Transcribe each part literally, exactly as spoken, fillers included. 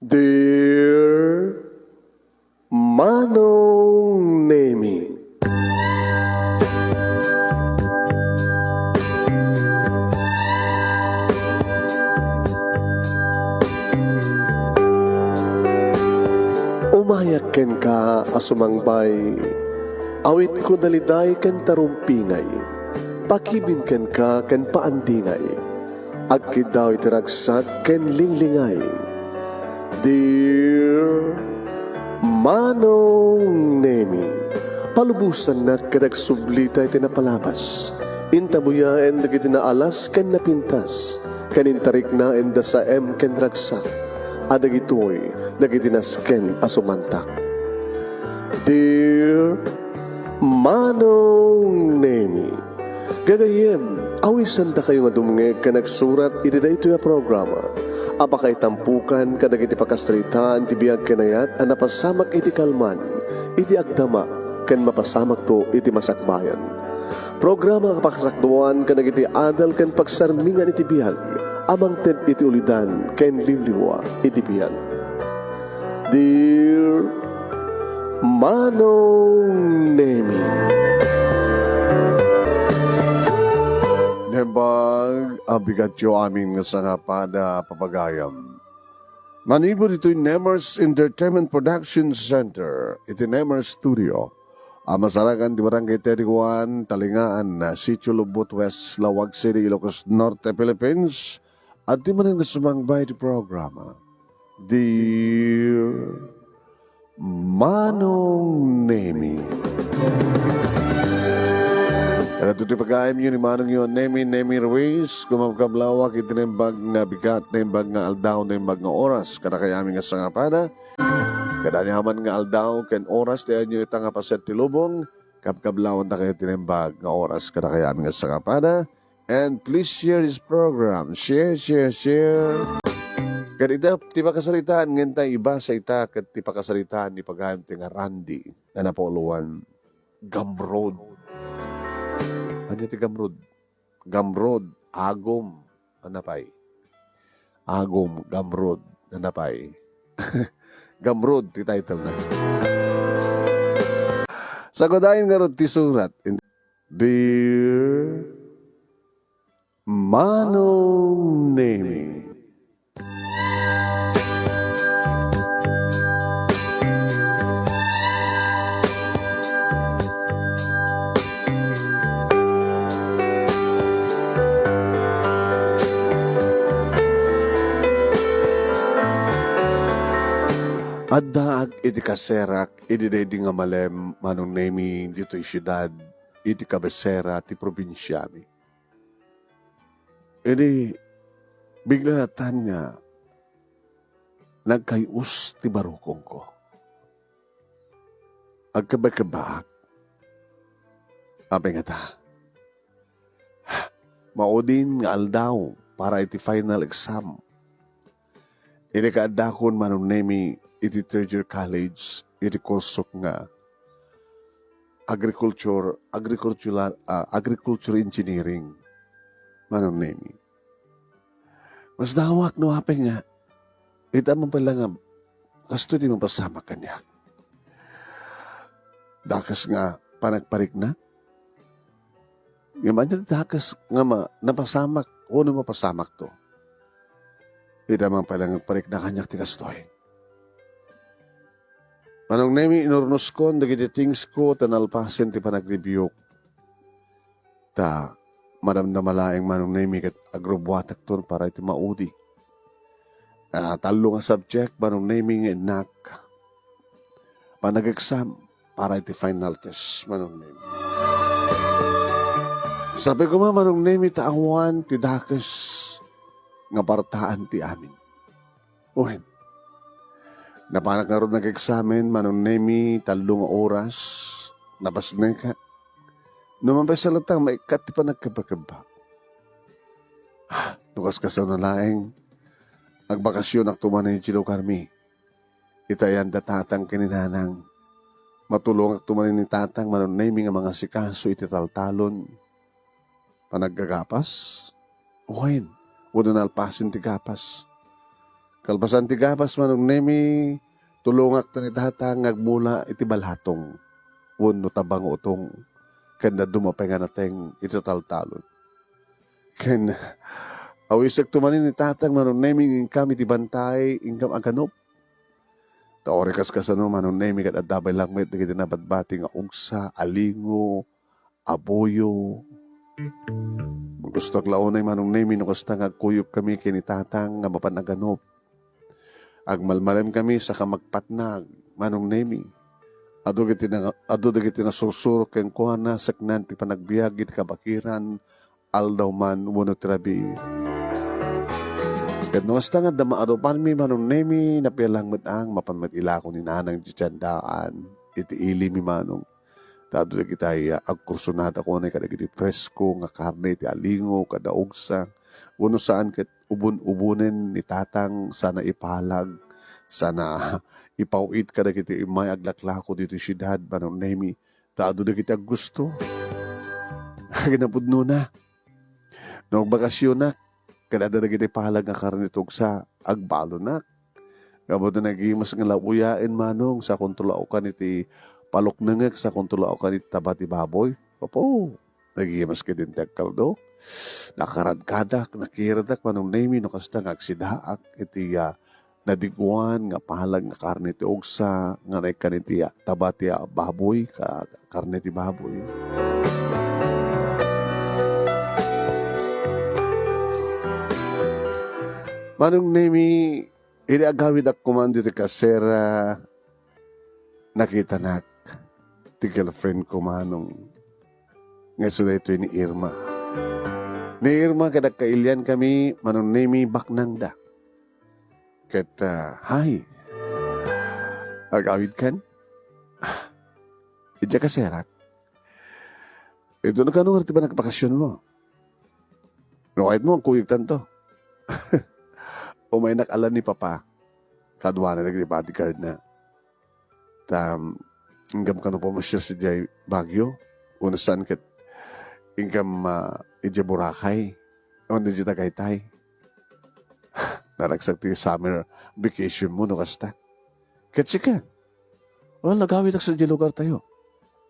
Dear Manong Nemi. Umayak kenka a sumangbay, awitko daliday ken tarumpingay, pakibin kenka ken paandingay. Agkiddaw iti ragsak ken linglingay. Dear Manong Nemi, palubosannak ket agsublita iti napalabas. Intabuyaen dagiti naalas ken napintas, ken intariknaen da saem ken ragsak, a dagitoy dagiti nasken a sumantak. Dear Manong Nemi, gagayyem, awisandakayo nga dumngeg ken agsurat iti daytoy a programa a pakaitampokan kadagiti pakasaritaan ti biag ken ayat a napasamak iti kalman, iti agdama, ken mapasamakto iti masakbayan. Programa a pakasakduan kadagiti adal ken pagsarmingan iti biag a mangted iti ulidan ken liwliwa iti biag. Dear Manong Nemi. Nembag a bigatyo amin nga sangapada, papagayam. Manipud ditoy Nemers Entertainment Production Center, iti Nemers Studio, a masarakan ti Barangay thirty-one, Talingaan, Sitio Lubot West, Laoag City, Ilocos Norte, Philippines, adtoy manen nga sumangbay ti programa. Dear Manong Nemi. Kadagitoy ti pagayamyo ni Manongyo Nemi, Nemi Ruiz, kumakablaawak iti naimbag nga bigat, naimbag nga aldaw, naimbag nga oras, kadakami nga sangapada. Kada aniaman nga aldaw ken oras ti ayanyo ita nga paset ti lubong, kabkablawantakayo iti naimbag nga oras, kadakami nga sangapada. And please share this program. Share, share, share. Ket ita ti pakasaritaan, ngem ta ibasa ita ket ti pakasaritaan ni pagayam ti nga Randy nga napauluan. Gamrod. Ania ti gamrod? Gamrod, agom, ania pay? Agom, gamrod, ania pay? Gamrod ti title na. Sagudayen ngarud ti surat. Dear Manong Nemi. Addaak iti kaserak idi daydi nga malem, Manong Nemi, ditoy siudad, iti kabesera ti probinsiami. Idi bigla latta nga nagkay-os ti barukongko. Agkebakebbaak. Apay ngata? Maudin nga aldaw para iti final exam. Idi kaaddakon, Manong Nemi, iti third year college, iti kursok nga agriculture, agricultural, ah, agriculture engineering, Manong Nemi. Masdaawak no apay nga, ita man pala nga, kastoy ti mapasamak kaniak. Dakes nga panagpariknak, ngem ania ti dakes nga ma-, napasamak, wenno mapasamakto? Ita man pay la nga agpariknak kaniak ti kastoy. Manong Nemi, inurnoskon dagiti things ko ta nalpasen ti panagribiuk. Ta madamdama laeng, Manong Nemi, ket agrubbuatakton para iti maudi. Ah, tallo nga subject, Manong Nemi, nga innak panag-exam para iti final test, Manong Nemi. Sabi ko ma, Manong Nemi, ta awan ti dakes nga partaan ti amin. Wen, napanak ngarud nag-examen, Manong Nemi, tallo nga oras, napasnekak. No mapasalatta, maikkat ti panagkebakebba. Ah, no kaskasano laeng, agbakasionakto manen idiay lugarmi. Ita ayanna tatang ken ni nanang. Matulongakto manen ni tatang, Manong Nemi, nga mangasikaso iti taltalon. Panaggagapas? Wen, wenno nalpasen ti gapas. Kalpasan ti gabas, Manong Nemi, tulongakto ni Tatang nga agmula iti balatong wenno tabang utong ken dadduma pay nga nateng iti taltalon. Ken awisekto manen ni Tatang, Manong Nemi, nga inkam iti bantay, inkam aganup. Ta uray kas-, kasano, Manong Nemi, ket adda pay langmet dagiti nabatbati nga ugsa, alingo, abuyo. Gustoak la unay, Manong Nemi, no kasta nga agkuyogkami ken ni Tatang nga mapan aganup. Agmalmalemkami saka magpatnag, Manong Nemi. Adu dagiti na-, adu dagiti nasursurok kenkuana, saknaan ti panagbiag iti kabakiran, aldaw man wenno ti rabii. Ket no kasta nga adda maarupanmi, Manong Nemi, napialang met ang mapan met ilako ni Nanang iti tiandaan iti ilimi, Manong. Ta adu dagiti, ah, agkursunada kunay kadagiti presko nga karne iti alingo, kada ugsa, wenno saan ket ubon-ubonen ni Tatang sana ipalag, sana ipaw-it kadagiti immay aglaklako ditoy siudad, Manong Nemi, ta adu dagiti aggusto. Kinapudnona, no agbakasionak, ket adda dagiti palag nga karne ti ugsa, agbalonak. Gapu ta nagimas nga labuyaen, Manong, sakonto la ukan iti paluknengek, sakonto la ukan iti taba ti baboy. Apo, nagimas ket dintay agkaldok. Nakaradkadak, nakiradak, Manong Nemi, no kasta nga agsidaak iti, ah, nadiguan nga palag nga karne ti ugsa, nga naikkan iti, ah, taba ti, ah, baboy, ka-, karne ti baboy. Manong Nemi, idi agawidak koman ditoy kasera, nakitanak ti girlfriend ko, Manong, nga isu daytoy ni Irma. Ni Irma, kada agkailiankami, Manong Nemi, baknangda. Ket, ah, "Hi, agawidkan? Idiay kaserak? Isu no kano nga ti panagpakasionmo? No kayatmo, agkuyogtanto." Umaynak ala ni Papa, kaduana dagiti bodyguard na. Ta, inggam kano pamasiar sadiay Baguio, wenno saan ket inggam, ah, idiay Boracay, wenno idiay Tagaytay. Naragsak ti summer vacation mo no kasta. Ket sika, well, agawidak sadiay lugartayo.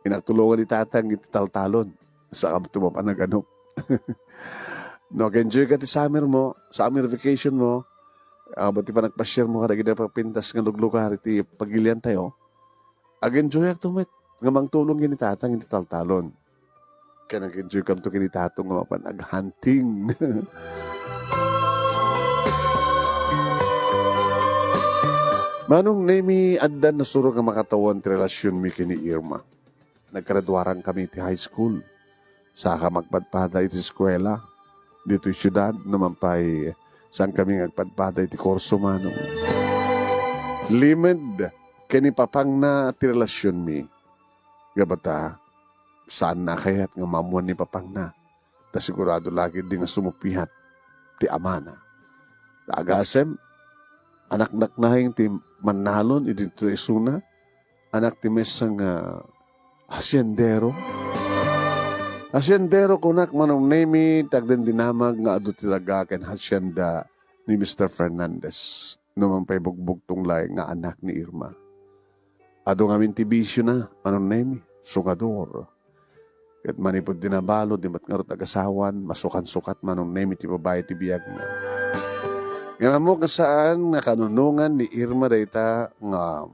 Innak tulongan ni Tatang iti taltalon. Saka ti mapan aganup. No, ag-enjoy ka ti summer mo, summer vacation mo, ah, ti panagpasiar mo kadagiti napintas nga luglugar iti pagiliantayo, ag-enjoyakto met nga mangtulong ken ni Tatang iti taltalon. Ken ag-enjoykamto ken ni Tatang nga mapan aghunting. Manong Nemi, adda nasurok nga makatawen ti relasionmi ken ni Irma. Naggraduarankami iti high school. Saka magpadpada iti eskuela ditoy siudad, no man pay saankami nga agpadpada iti kurso, Manong. Limed ken ipapangna ti relasionmi. Gapu ta, saanna a kayat nga maammoan ni papangna, ta sigurado la ketdi nga sumupiat ti amana. Ta agasem, anaknak nahing ti mannalon idi ditoy isuna, anak ti maysa nga hasiendero. Hasiendero kunak, Manong Nemi, ti agdindinamag nga adu ti daga ken hasienda ni Mister Fernandez, no man pay bugbugtong laeng nga anak ni Irma. Adu ngamin ti bisiona, Manong Nemi, sungador. Ket manipud di nabalud, di met ngarud agasawan, masukansukat, Manong Nemi, ti babai ti biagna. Ngem ammok nga saan nga kanunongan ni Irma dayta nga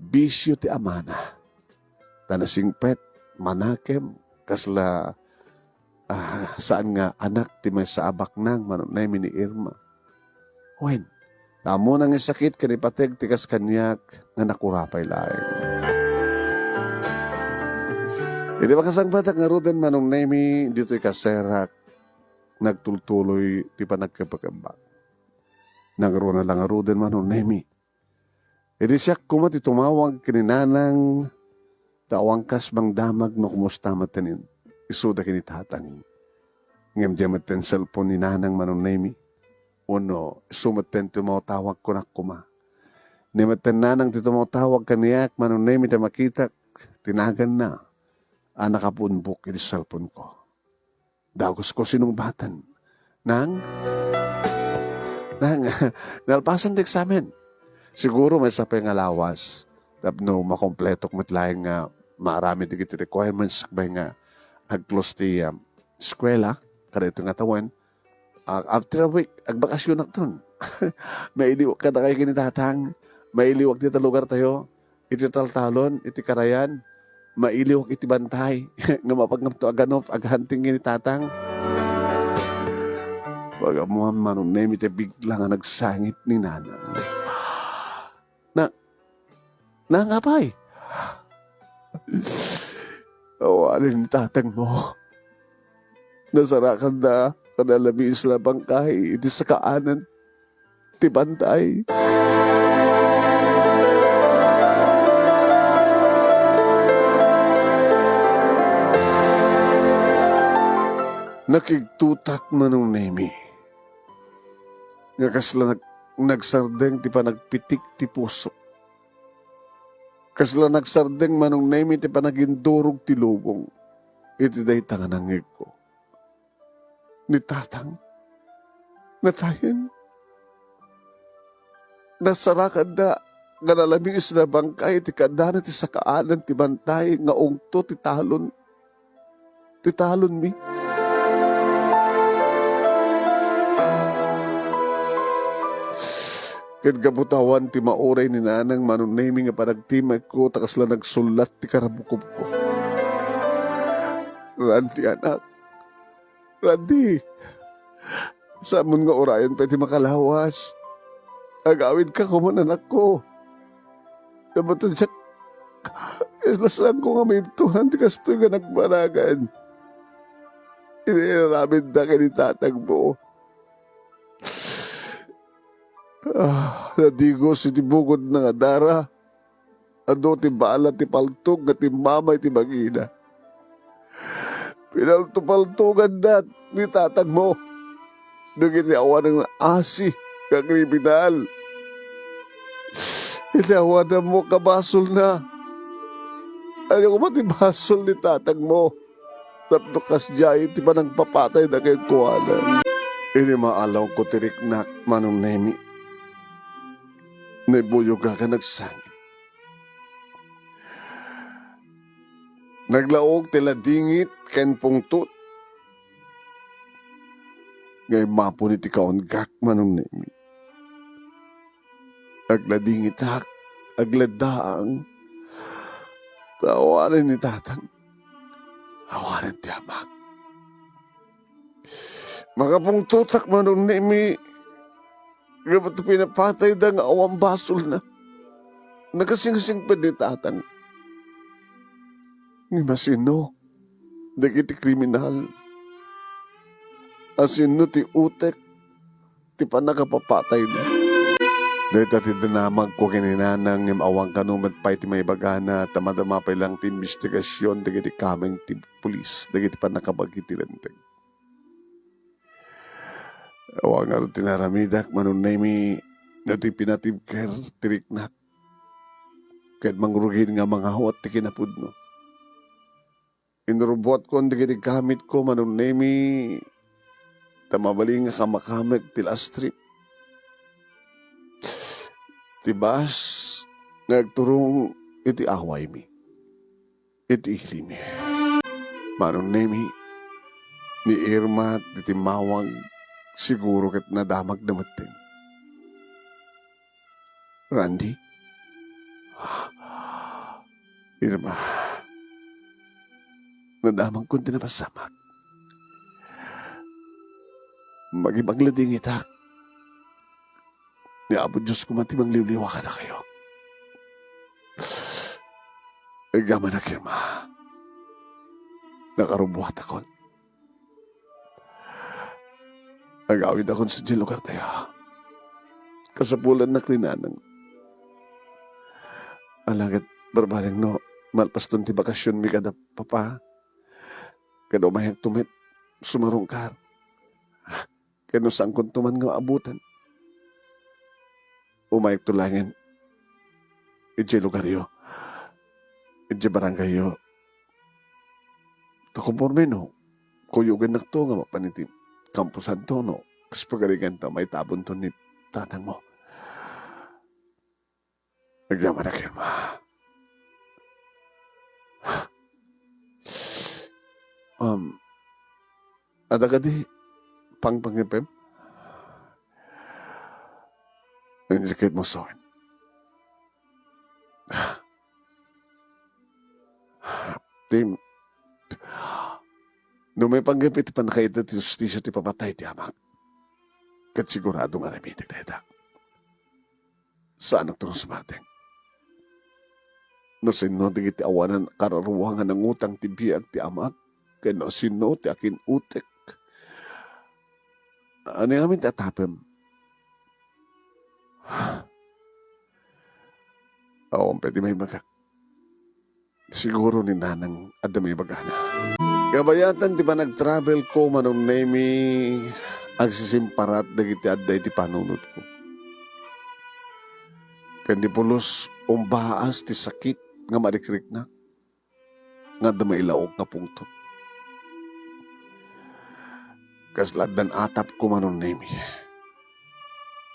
bisio ti amana. Ta nasingpet, manakem, kasla ah, saan nga anak ti maysa a baknang, Manong Nemi, ni Irma. Wen, ta ammona nga sakit ken ipateg ti kas kaniak nga nakurapay laeng. Idi makasangpetak ngaruden, Manong Nemi, ditoy kaserak, nagtultuloy ti panagkebbakebba. Nangruna la ngaruden, Manong Nemi. Idi siak koma ti tumawag ken ni Nanang, ta awan kas mangdamag no kumusta metten in-, isuda ken ni Tatang. Ngem diay metten cellphone ni Nanang, Manong Nemi. Wenno, isu metten ti tumawtawag kunak koma. Ni metten Nanang ti tumawtawag kaniak, Manong Nemi, ta makitak ti naganna a nakapunbok iti cellphone ko. Dagusko sinungbaten. Nang? Nang, nalpasan ti eksamen. Siguro maysa pay nga lawas tapno makompletok met laeng nga maaramid dagiti requirements sakbay nga ag-close ti, um, eskuela kadaytoy nga tawen. Ah, after a week, agbakasyon akton. Mailiwak kadakayo ken ni Tatang. Mailiwak dita lugartayo. Iti taltalon, iti karayan, mailiwak iti bantay nga mapagngapto a ganop, aghunting ken ni Tatang. Pag-ammoan, Manong Nemi, ti bigla nga nagsangit ni Nanang. Na, Nang, apay? Awanen ni Tatangmo. Nasarakanda nga nalamiis la bangkay iti sakaanan ti bantay. Nakigtotak, Manong Nemi, nga kasla nag-, nagsardeng ti panagpitik ti pusok. Kasla nagsardeng, Manong Nemi, ti panagindurog ti lubong iti dayta nga nangngegko. Ni Tatang, natayen. Nasarakanda nga nalamiis la bangkay iti kaadana ti sakaanan ti bantay nga ungto ti talon, ti talonmi. Ket gapu ta awan ti mauray ni Nanang, Manong Nemi, nga panagtimekko ta kasla nagsullat ti karabukobko. Randy, anak. Randy, saanmon nga urayen pay ti makalawas. Agawidka koman, anakko. Gapu ta diak, kasla saanko nga maibturan ti kastoy nga nagbanagan. Inaramidda ken ni Tatangmo. Ah, nadigos iti bukodna nga dara. Adu ti bala ti paltog nga timmama iti bangina. Pinaltopaltoganda ni Tatangmo dagiti awanen nga asi nga kriminal. Iti awan ammo nga basolna. Ania koma ti basol ni Tatangmo tapno kasdiay ti panangpapatayna kenkuana? Idi maalawko ti riknak, Manong Nemi, naibuyogak a nagsangit. Naglaog ti ladingit ken pungtot nga immapon iti kaunggak, Manong Nemi. Agladingitak, agladdaang, ta awanen ni Tatang, awanen ti amak. Makapungtotak, Manong Nemi, gapu ta pinapatayda nga awan basolna. Nakasingasingpet ni Tatang. Ngem asino dagiti kriminal? Asino ti utek ti pannakapapatayna? Dayta ti dinamagko ken ni Nanang, ngem awan kano met pay ti maibagana, ta madama pay lang ti imbestigasion dagiti kameng ti pulis dagiti pannakabagi ti linteg. Awan ngarud ti naramidak, Manong Nemi, no ti pinatibker ti riknak ket mangrugin nga mangawat ti kinapudno. Inrubuatkon dagiti gamitko, Manong Nemi, ta mabalin nga kamakamek ti last trip. Ti bus nga agturong iti awaymi. Iti ilimi. Manong Nemi, ni Irma ti timmawag, siguro ket nadamagda metten. Randy? Irma, nadamagkon ti napasamak. Mangibagladingitak. Ni Apo Dios koma ti mangliwliwa kadakayo. Agyamanak, Irma. Nakarubuatakon. Agawidakon sadiay lugartayo. Kasapulannak ni Nanang. Ala ket barbareng no malpaston ti bakasionmi kada Papa. Ket umayakto met sumarungkar. Ket no saankonto man nga abutan, umayakto laengen idiay lugaryo, idiay barangayyo. Ta konforme no kuyogennakto nga mapan iti Campo Santo, no kas pagarigan ta maitabonto ni tatangmo. Agyamanak kenka. Um, adda kadi pangpangipem? Insikit mo sawen. Tim, no maipanggep iti pannakaitna ti hustisia ti ipapatay ti amak, ket sigurado nga aramidek dayta. Saanakto nga sumardeng. No sinno dagiti awanan a kararua nga nangutang ti biag ti amak, ken no sinno ti akin-utek. Ania ngamin ti atapem? Awan pay ti maibagak. Siguro ni Nanang adda maibagana. Kabayatan ti panagtravelko, Manong Nemi, agsisimparat dagiti adda iti panunotko. Ken ni pulos, umbaas ti sakit nga marikriknak nga adda mailaok nga pungtot. Kasla addan atapko, Manong Nemi.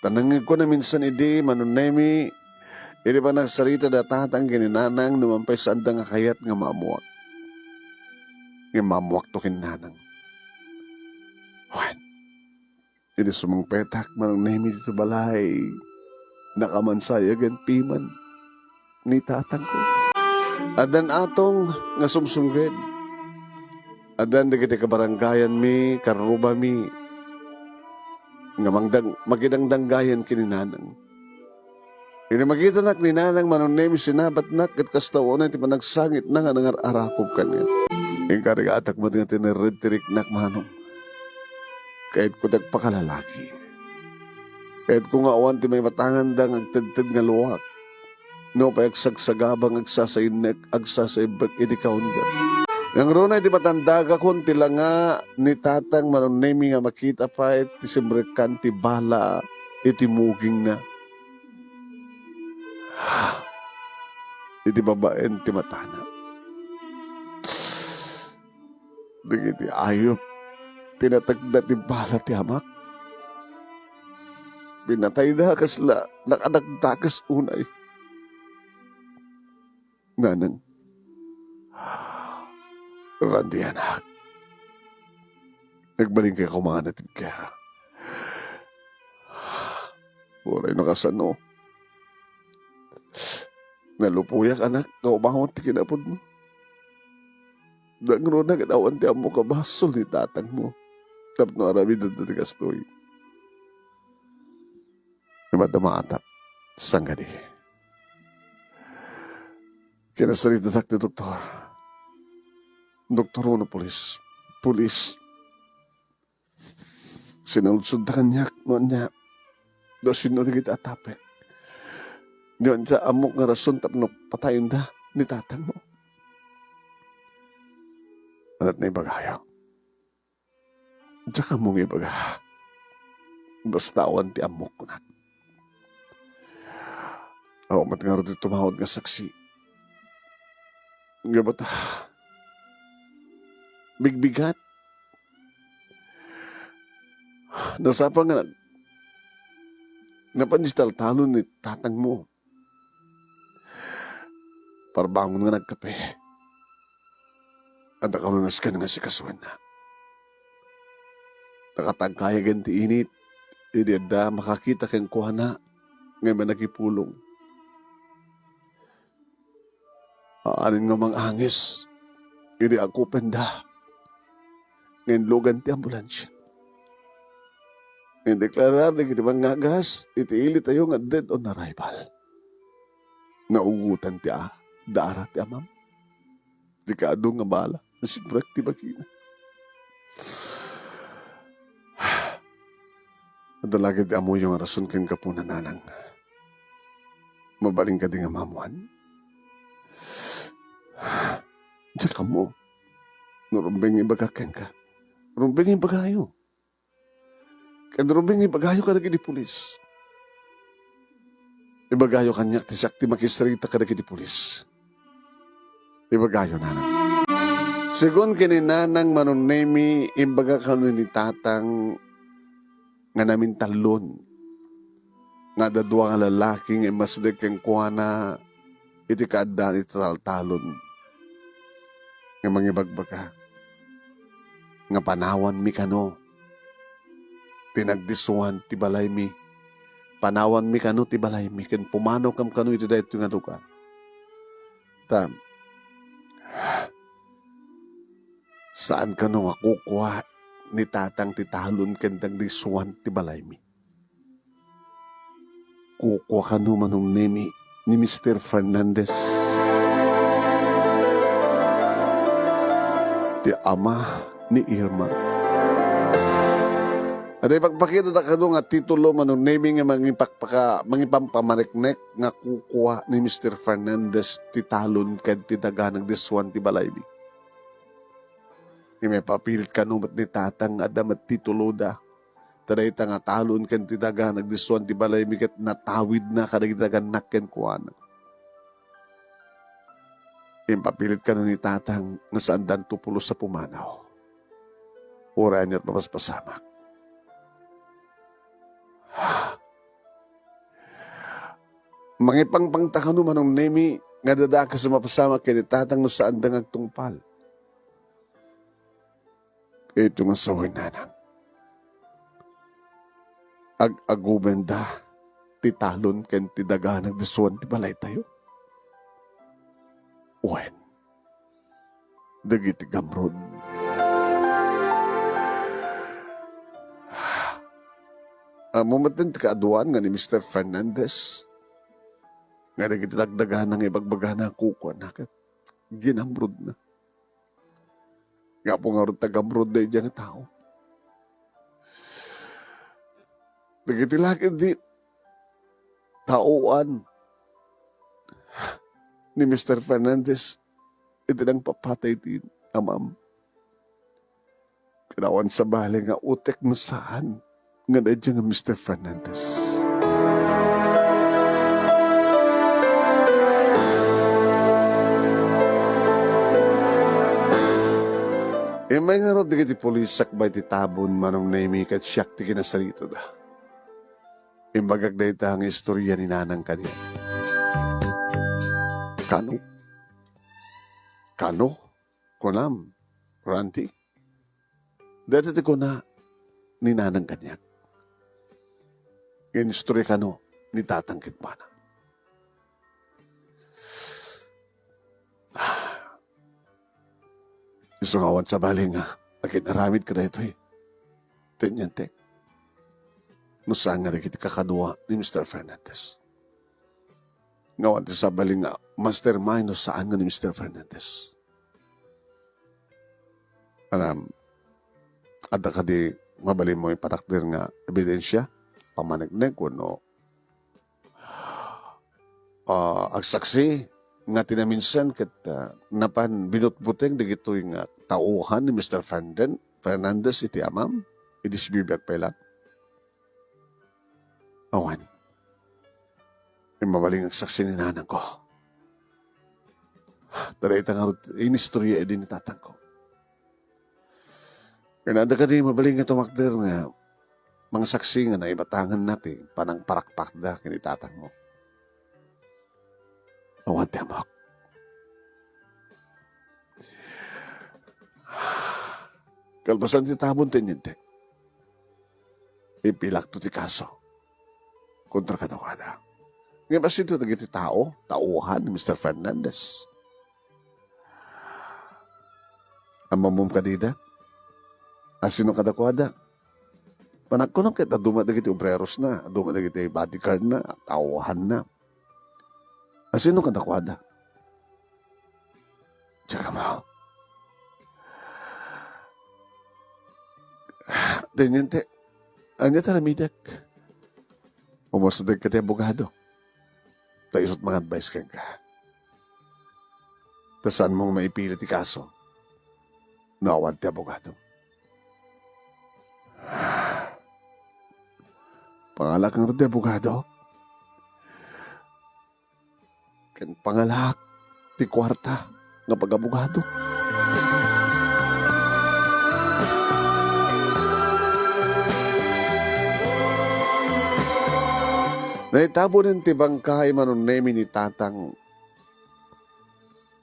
Ta nangngegko naminsan idi, Manong Nemi, idi panagsarita da tatang ken ni Nanang, no man pay saanda nga kayat nga maammoak. Ngem maammoakto ken Nanang. Wen, idi sumungpetak, Manong Nemi, ditoy balay, nakamansayagen piman ni tatangko. Addan atong nga sumsumged. Addan dagiti kabarangayanmi, karrubami, nga mangdang-, makidangdanggayan ken ni Nanang. Idi makitanak ni Nanang, Manong Nemi, sinabatnak ket kasta unay ti panagsangitna nga nangar-arakop kaniak. Inkarigatak met nga tinirred ti riknak, Manong. Kayatko ti agpakalalaki. Kayatko nga awan ti maimatanganda nga agtedted nga luak. No pay agsagsagaba nga agsasainnek, agsasaibbek idi kaungan. Ngaruna, idi matandagakon ti langa ni tatang, Manong Nemi, nga makita pay ti simrekkan ti bala iti mugingna. Iti babaen ti matana. Dagiti ayup, tinatekda ti bala ti amak. Pinatayda kasla nakadakdakes unay. Nanang, Randy anak, nagbalinkay koma nga natibker. Uray no kasano. Nalupoyak, anak, nga umawat ti kinapudmo. Nangruna ket awan ti ammok a basol ni tatangmo tapno aramidenda ti kastoy. Ngem adda maatap. Sangkadi, kinasaritatak ti doktor. Doktor wenno pulis? Pulis. Sinaludsodda kaniak no ania, no sinno dagiti atapek. No ania ammok nga rason tapno patayenda ni tatangmo. Ania't naibagayo? Diak ammo nga ibaga. Basta awan ti ammok, kunak. Awan met ngarud ti tumawag nga saksi. Ngem ata, bigbigat. Nasapa nga nag-, napan ti taltalon ni tatangmo. Parbangon nga nagkape, adda kalunas ken nga sikasuenna. Nakatagkayagen ti init, idi adda makakita kenkuana nga mangipulong. Aanin nga mangangis idi akupenda nga inlugan ti ambulansia. Indeklarar dagiti mangagas iti ilitayo nga dead on arrival. Naugotan ti a-, dara ti amam. Dika adu nga bala, nasimrek ti bagina. Adda la gayam ti ammoyo nga rason ken gapuna, nanang. Mabalin kadi nga maammoan? Diak ammo. No rumbeng nga ibagak kenka, rumbeng nga ibagayo. Ken rumbeng nga ibagayo kadagiti pulis. Ibagayo kaniak ti siak ti makisarita kadagiti pulis. Ibagayo, nanang. Segun ken ni nanang, Manong Nemi, imbaga kano ni tatang nga namintallon. nga adda dua nga lalaki nga immasideg kenkuana iti kaaddaan iti taltalon nga mangibagbaga nga panawanmi kano ti nagdisuan ti balaymi. Panawanmi kano ti balaymi ken pumanawkam kano iti daytoy nga lugar. Ta, saan kano nga kukua ni tatang ti talon ken nagdisuan ti balaymi. Kukua kano, Manong Nemi, ni Mister Fernandez, ti ama ni Irma. Adda ipagpakita da kano nga titulo, Manong Nemi, nga mangipakpaka-, mangipampamariknek nga kukua ni Mister Fernandez ti talon ken ti daga nagdisuan ti balaymi. Impapilit kano met ni tatang nga adda met tituloda. Ta dayta nga talon ken ti daga nagdisuan ti balaymi ket natawidna kadagiti dagannak kenkuana. Impapilit kano ni tatang nga saandanto pulos a pumanaw. Uray ania't mapaspasamak. Mangipangpangta kano, Manong Nemi, nga adda dakes a mapasamak ken ni tatang no saanda nga agtungpal. Ket iti nga sawen, nanang, ag-agumenda ti talon ken ti daga nagdisuan ti balaytayo. Wen, dagiti gamrud. Ammom met ti kaaduan nga ni Mister Fernandez nga dagiti dagdagana nga ibagbagana a kukuana ket ginamrudna. Nga apo ngarud ta gamrud daydiay nga tao. Dagiti laki di taoan ni Mister Fernandez iti nangpapatay ti amam. Ket awan sabali nga utek no saan nga daydiay nga Mister Fernandez. Immay ngarud dagiti pulis sakbay ti tabon, Manong Nemi, ket siak ti kinasaritada. Imbagak dayta nga istorya ni Nanang kaniak. Kano? Kano? Kunam, Randy? Dayta ti kuna ni Nanang kaniak. Inistorya kano ni Tatang kenkuana. Isu nga awan sabali nga akin-aramid kadaytoy, Teniente. No saan nga dagiti kakadua ni Mister Fernandez. Nga awan ti sabali nga mastermind no saan nga ni Mister Fernandez. Anam, adda kadi mabalinmo ipatakder nga ebidensia, pammaneknek, wenno, ah, agsaksi nga ti naminsan ket, ah, napan binutbuteng dagitoy nga tauhan ni Mister Fernan-, Fernandez iti amam idi sibibiag pay laeng? Awan. Immabalin nga agsaksi ni nanangko. Ta dayta ngarud inistorya idi ni tatangko. Ken adda kadi mabalin nga tumakder nga mangsaksi nga naibatanganna ti panangparakpakda ken ni tatangmo? Awan ti ammok. Kalpasan ti tabon, Teniente, ipilakto ti kaso kontra kadakuada. Ngem asino dagiti tao, tauhan ni Mister Fernandez? Ammom kadida? Asino kadakuada? Panagkunak ket adu met dagiti obrerosna, adu met dagiti bodyguardna, tauhanna. Asino kadakuada? Diak ammo. Teniente, ania ti aramidek? Umasideg ka ti abogado. Ta isu't mang-advise kenka. Ta saanmo nga maipili ti kaso no awan ti abogado. Pangalaak ngarud ti abogado. Ken pangalaak ti kuarta nga pag-abogado. Naitabunen ti bangkay Manong Nemi ni Tatang.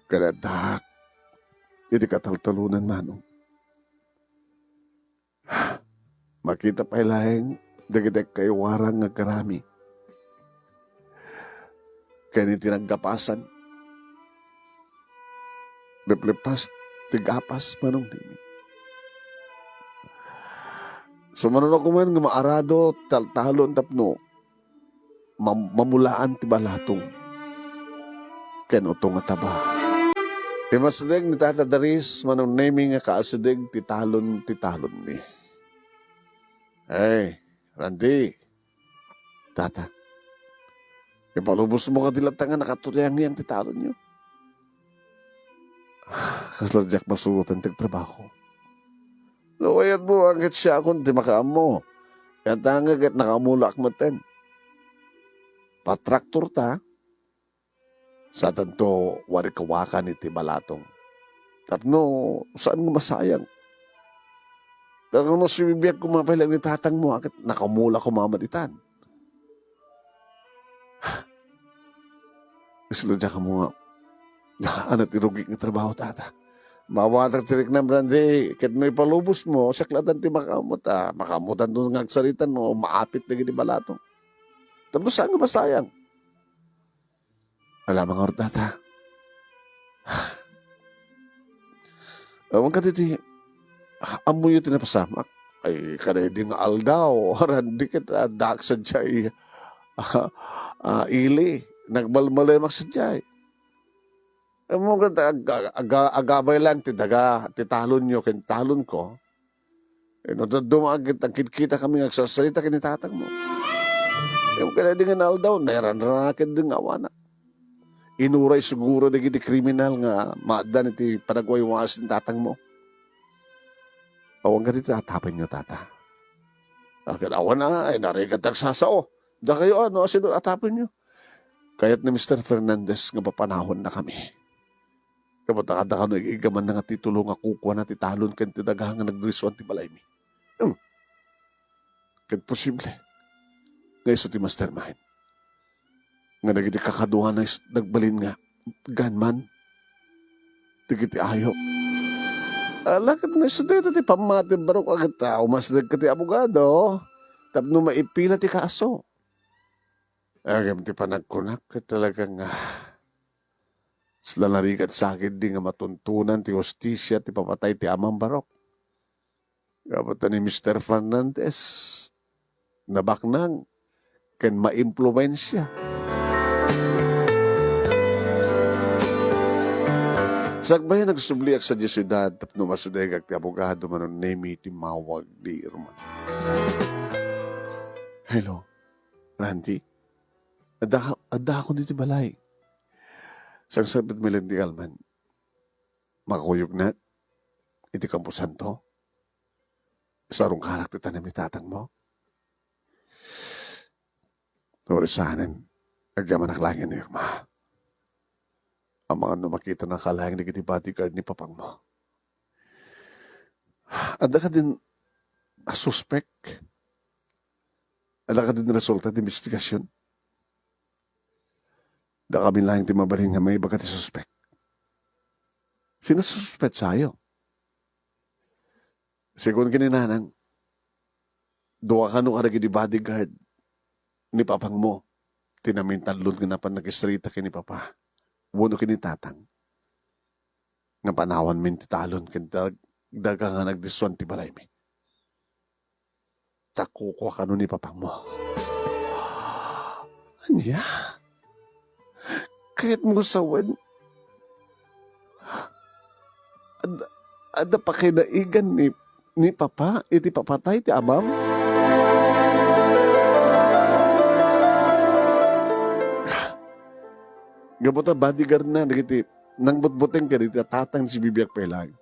Kanadak iti kataltalonan, Manong. Makita pay laeng dagiti agkaiwarang nga agarami. Ken iti naggapasan, leplipas ti gapas, Manong Nemi. Sumano koma nga maarado taltalon tapno mam-, mamulaan ti balatong ken utong a taba. Imasideg ni Tata Darius, Manong Nemi, nga kaasideg ti talon ti talonmi. Ay, Randy, Tata, ipalubosmo kadi latta nga nakaturiangyang ti talonyo. Kasla diak masuroten ti agtrabaho. No kayatmo, ket siakon ti makaammo. Ket nakamulak metten. Patraktor ta. Satanto warikawakan iti balatong. Tapno saan nga masayang. Tapno sibibiag koma pay laeng ni tatangmo, ket nakamulak koma met itan. Isla diak ammo nga, ano ti rugi nga trabaho, Tata? Mawatak ti riknam, Randy, ket no ipalubosmo, siak latta ti makaammo ta, makaammotan no nga agsarita no maapit dagiti balatong. Tapno saan nga masayang. Alamang nga, Tata. Awan ka diti, ammoyo ti napasamak. Ay, kada idi nga aldaw, Randy, ket addaak sadiay, ah, ah, ili, nagmalmalemak sadiay. Ammo ket ag-, ag-, aga-, agabay laeng ti daga, ti talonyo ken talonko. Eh, no dadduma ket agkidkita kami nga agsarsarita ken ni tatangmo. Ngem kada idi nga aldaw, nairanranaken nga awanak. Inuray siguro dagiti kriminal nga maaddan iti panagwaywaas ni tatangmo. Awan kadi ti atapenyo, Tata? Akin awan a, ay narigat agsasao. Dakayo, ano, asino atapenyo? Kayat ni Mister Fernandez nga papanawennakami. Kabataan da kano ig-iggamanna nga titulo nga kukuana ti talon ken ti daga nga nagdirisoan ti balaymi. Hmm. Ket posible nga isu ti mastermind. Nga dagiti kakaduana is-, nagbalin nga gunman dagiti ayo. Ala, ket nga isu dayta ti pammati, barok, agita umasdek ket ti abogado tapno maipila ti kaso. Agem ti panagkunak ket talaga nga, sla narigat sakit di nga matuntunan ti hustisia ti papatay ti amam, barok. Gapu ta ni Mister Fernandez, nabaknang ken maimpluwensia. Sakbay, nagsubliak sadiay siudad tapno masidegak ti abogado Manong Nemi ti mawag ni Irma. Hello, Randy. Adda, adda ako diti balay. Sangsabit mi laeng ti kalman. Makuyognak iti kamposanto. Sarungkarak ti tanem ni tatangmo. Nuri saanen, agyamanak laeng ni Irma. Amangan no makitana laeng dagiti bodyguard ni papangmo. Adda kadin a suspek? Adda kadin resulta ti investigasyon? Dakami laeng ti mabalin nga maibaga ti suspek. Sino suspetsayo? Segun ken ni nanang, dua kano kadagiti bodyguard ni papangmo ti namintallon nga napan nagisarita ken ni papa wenno ken ni tatang nga panawanmin ti talon ken dag-, daga nga nagdirisoan ti balaymi. Ta kukua kano ni papangmo. Ania? Kayatmo nga sawen? Ad-, adda pakinaigan ni, ni papa iti papatay ti amam? Gapu ta bodyguard na dagiti nangbutbuteng kadagiti tatang ti sibibiag pay laeng.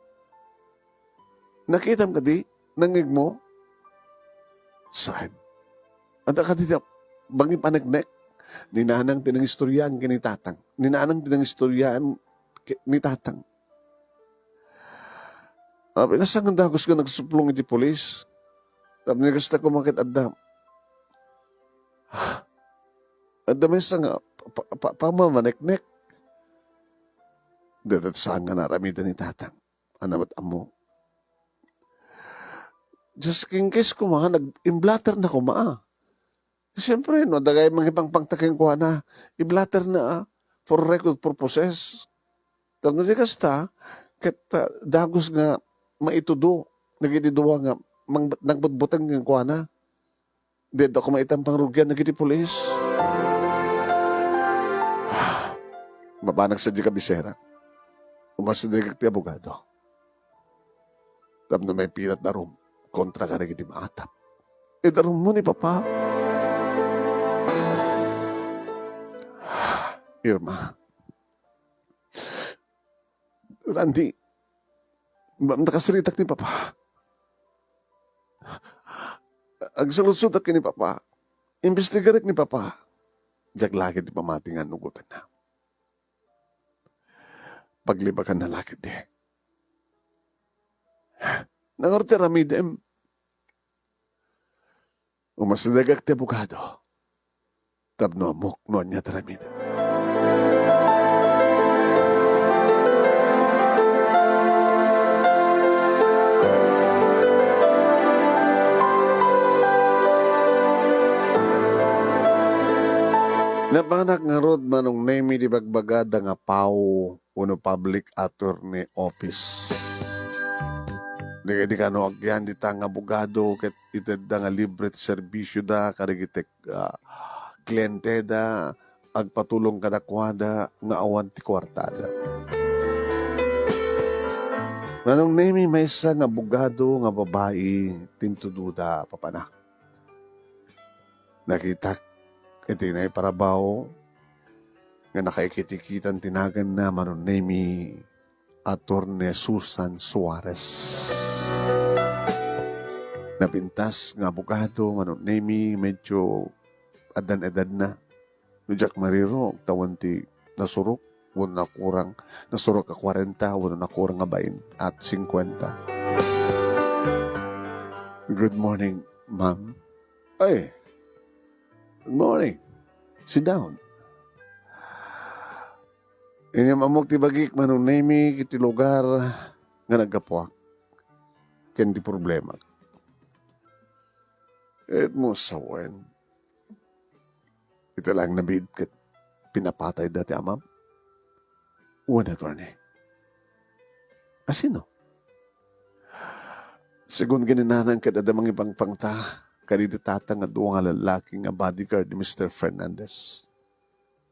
Nakitam kadi? Nangngegmo? Saan? Adda kadi ti bangin paneknek? Ni nanang ti nangistoriaan ken ni tatang. Ni nanang ti nangistoriaan ke-, ni tatang. Apay, nga saan nga dagus nga nagsuplong iti pulis? Tapno kasta, koma ket adda. Adda maysa nga pa-, pa-, pamamaneknek. Dayta saan nga naaramiden ni tatang. Ania met ammo? Just in case koma, nag-, imblatter na koma. Siyempre, no, adda gayam mangipangpangta kenkuana, iblatter na, ah, for record purposes. Tapno di kasta, ket, ah, dagus nga maitudo, dagiti dua nga mang-, nagbutbuteng kenkuana. Dida koma itan pangrugian dagiti pulis. Mabanag sadiay kabisera. Umasidegak ti abogado. Tapno maipilat darum kontra kadagiti maatap. Idarummo ni Papa. Irma. Randy, ma-, nakasaritak ni Papa. Agsaludsodak ken ni Papa. Imbestigarek ni Papa. Diak la ketdi pamati nga annugotanna. Paglibakanna la ketdi. Nangarud ti aramidem. Umasidegak ti abogado tapno ammok no ania ti aramidem. Napanak ngarud, Manong Nemy, ti bagbagada nga pao wenno public attorney office. Dagiti kano agyan dita nga abogado ket itedda nga libre ti serbisioda kadagiti, ah, klienteda, agpatulong kadakuada nga awan ti kuartada. Manong Nemy, maysa nga abogado nga babai ti intudoda, papanak. Nakitak iti naiparabao nga nakaikitikitan ti naganna, Manong Nemy, Attorney Susan Suarez. Napintas nga abogado, Manong Nemy, medyo addan edadna. No diak mariro, agtawen ti nasurok, wenno nakurang, nasurok a kwarenta, wenno nakurang a bain at singkwenta. Good morning, ma'am. Ay, good morning. Sit down. Inyam-ammok ti bagik, Manong Nemy, iti lugar nga naggapuak ken ti problema. Et mo sawen, iti lang nabiit ket pinapatayda ti amam? Wen, attorney. A sino? Segun ken ni nanang ket adda mangipangpangta kadagiti tatang nga dua nga lallaki nga bodyguard ni Mister Fernandez.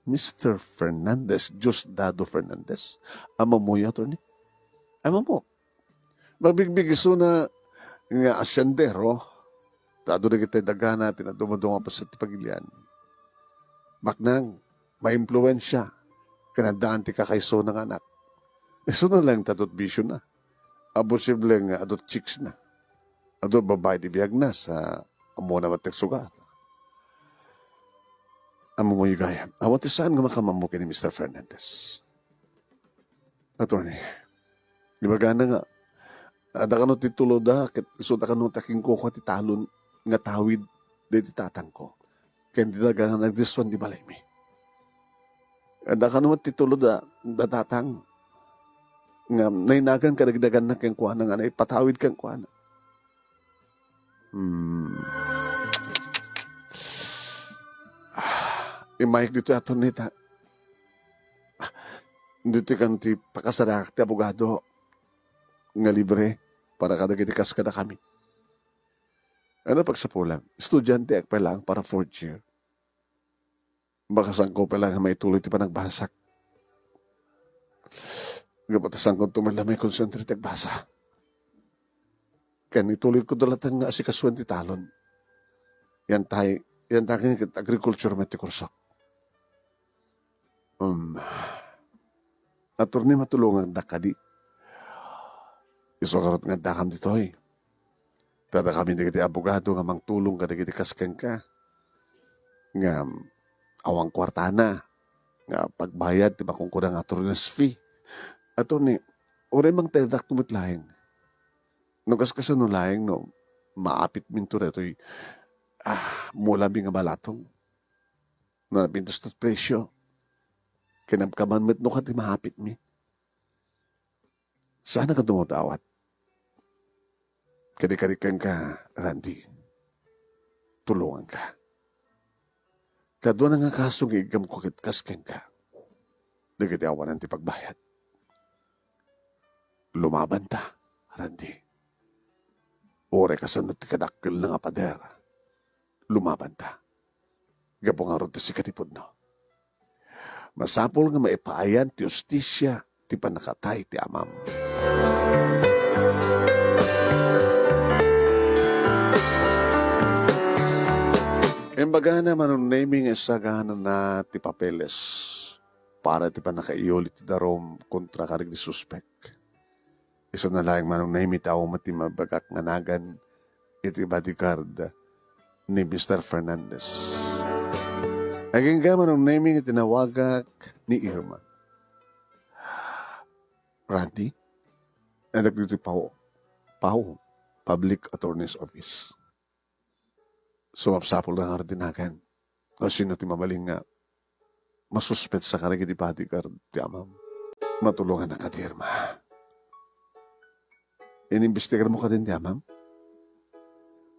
Mister Fernandez, Diosdado Fernandez? Ammoyo, attorney? Ammok. Magbigbig isuna nga asyendero, ta adu dagiti dagana ti nadumaduma a paset ti pagilian. Baknang, maimpluensia, ken addaan ti kakaisuna nga anak. Isuna laeng ta adu ti bisiona. A posible nga adu ti chicks na. Adu ti babai ti biagna sa ammona met ti agsugar. Ammoyo gayam. Awan ti saan nga makamammo ken ni Mister Fernandez. Attorney, ibagana nga, adda kano ti tuloda, ket isuda kano ta kinkukua ti talon nga tawid daydi tatangko. Ken dida nga nagdiswan di balaymi. Adda kano met ti tuloda, da tatang, nga nainagan kadagdaganna kenkuana nga naipatawid kenkuana. Hmm. Ah, immayek ditoy, attorney, ta. Ah, ditoy kan ti pakasariak ti abogado nga libre para kadagiti kas kadakami. Ano pagsapulan? Estudiante ak pa lang para fourth year. Baka sangko pa lang maituloy ti panagbasak. Gapu ta sangko tumala may concentrate agbasa. Ken ituloy ko dalaten nga asikasuen ti talon. Yan tay, yan takin ket agriculture met ti kurso. Um, attorney, matulongandak kadi? Isu ngarud nga addakam ditoy. Ta adda kami dagiti abogado nga mangtulong kadagiti kas kenka nga awan kuartana nga pagbayad ti makunkuna nga attorney's fee. Attorney, uray mangtedak met laeng. No kas kasano laeng no maapitminto daytoy, ah, mulabi nga balatong. No napintas ti presio, kinabkaban met no kadi maapitmi. Saan a kadumawdawat. Kadi-kadi kenka, Randy. Tulonganka. Kadua nga kaso nga iggamko ket kas kenka. Dagiti awanan ti pagbayad. Lumabanta, Randy. Uray kasano ti kadakkelna nga pader. Lumabanta. Gapu ngarud ti sika ti pudno. Masapul nga maipaayan ti hustisia ti pannakatay ti amam. Imbagana Manong Nemy nga isaganana ti papeles para ti pannakaiyuli ti darum kontra kadagiti suspek. Isuna laeng Manong Nemy ti awan met ti mabagak nga nagan iti bodyguard ni Mister Fernandez. Agingga Manong Nemy nga tinawagak ni Irma. Randy, anak ditoy Pao, Pao, Public Attorney's Office. Sumapsapul nga ngarud ti nagan. No sino ti mabalin nga masuspetsa kadagiti bodyguard ti amam? Matulongannak kadi, Irma. Inimbestigarmo kadin ti amam?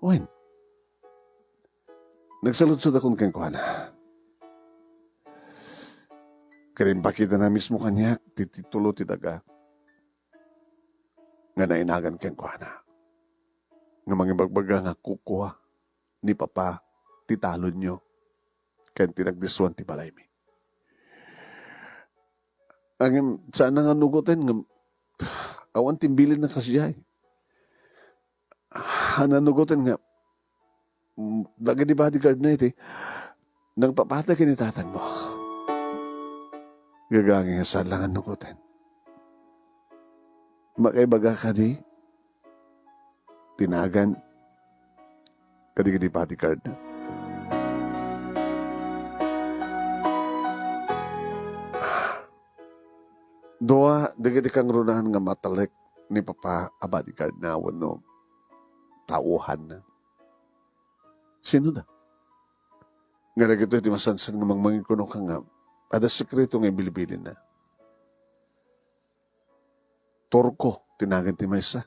Wen, nagsaludsodak kenkuana. Ket impakitana mismo kaniak ti titulo ti daga nga nainagan kenkuana nga mangibagbaga nga kukua ni Papa ti talonyo ken ti nagdiswan ti balaymi. Ngem saan nga nugoten nga awan ti imbilin nga kasdiay. Haan a nugoten nga, mm, dagiti bodyguard na iti nangpapatay ken ni tatangmo. Gagangay nga saan la nga nugoten. Makaibaga kadi ti nagan kadagiti bodyguard na? Dua dagiti kangrunaan nga matalek ni Papa a bodyguard na wenno tauhanna. Sino da? Nga dagitoy ti masansan nga mangmangikunoka nga adda sekreto nga ibilibilinna. Turko ti nagan ti maysa,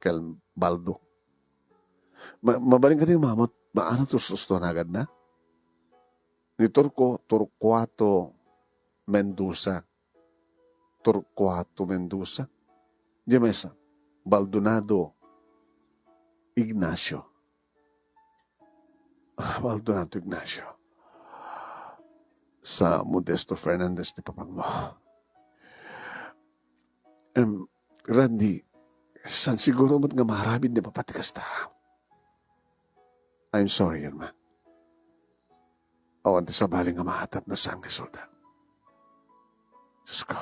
ken Baldo. Ma-, mabalin kadi nga maammo, maano ti usto-usto a naganna? Ni Turko, Torquato Mendoza. Torquato Mendoza. Diay maysa, Baldonado Ignacio. Ah, Baldonado Ignacio. Sa Modesto Fernandez ti papangmo. Em, Randy, saan siguro met nga maaramid ni Papa ti kasta? I'm sorry, Irma. Awan ti sabali nga maatap no saan nga isuda. Diyos ko.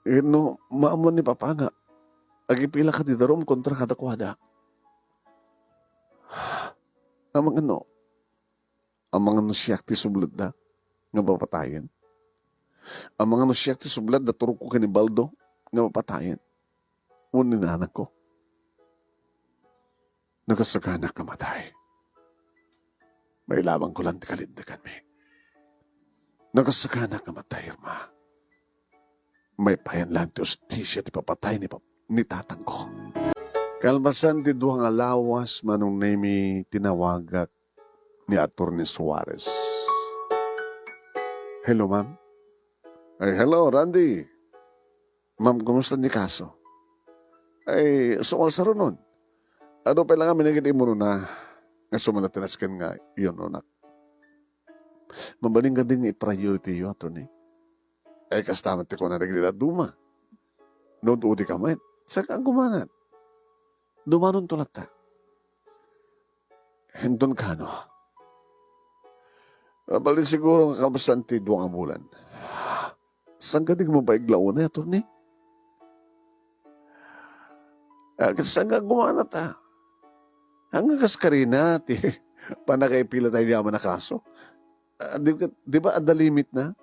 Eh, no, maammo ni Papa nga agipila kadi darum kontra kadakuada. Amangan no, amangan no siak ti subletda nga papatayen. Amangan no siak ti subletda Turko ken ni Baldo nga papatayen. Wenno ni nanangko. Nakasaganak nga matay. Mailabangko lang ti kalindaganmi. Nakasaganak nga matay, Irma. Maipayan lang ti hustisia ti papatay ni pap-, ni tatangko. Kalpasan ti dua nga lawas, Manong Nemy, tinawagak ni Attorney Suarez. Hello, ma'am. Ay, hello, Randy. Ma'am, kumusta ni kaso? Ay, sumarsarunon. Adu pay lang amin nga iti immunona nga sumala ti nasken nga inunonak. Mabalin kadi nga i-priority yo, attorney? Ay, kasta met ti kuna dagiti dadduma. No, udi ka met. Saan ka aggumanat? Dumanonto latta. Inton kano? Mabalin siguro nga kalpasan ti dua nga bulan. Saan kadi nga mabaig la unay, attorney? Ah, ket saan nga aggumanat, a? Haan nga kas karina ti pannakaipila tayo diay amin a kaso? Ah, di, di ba adda limit na?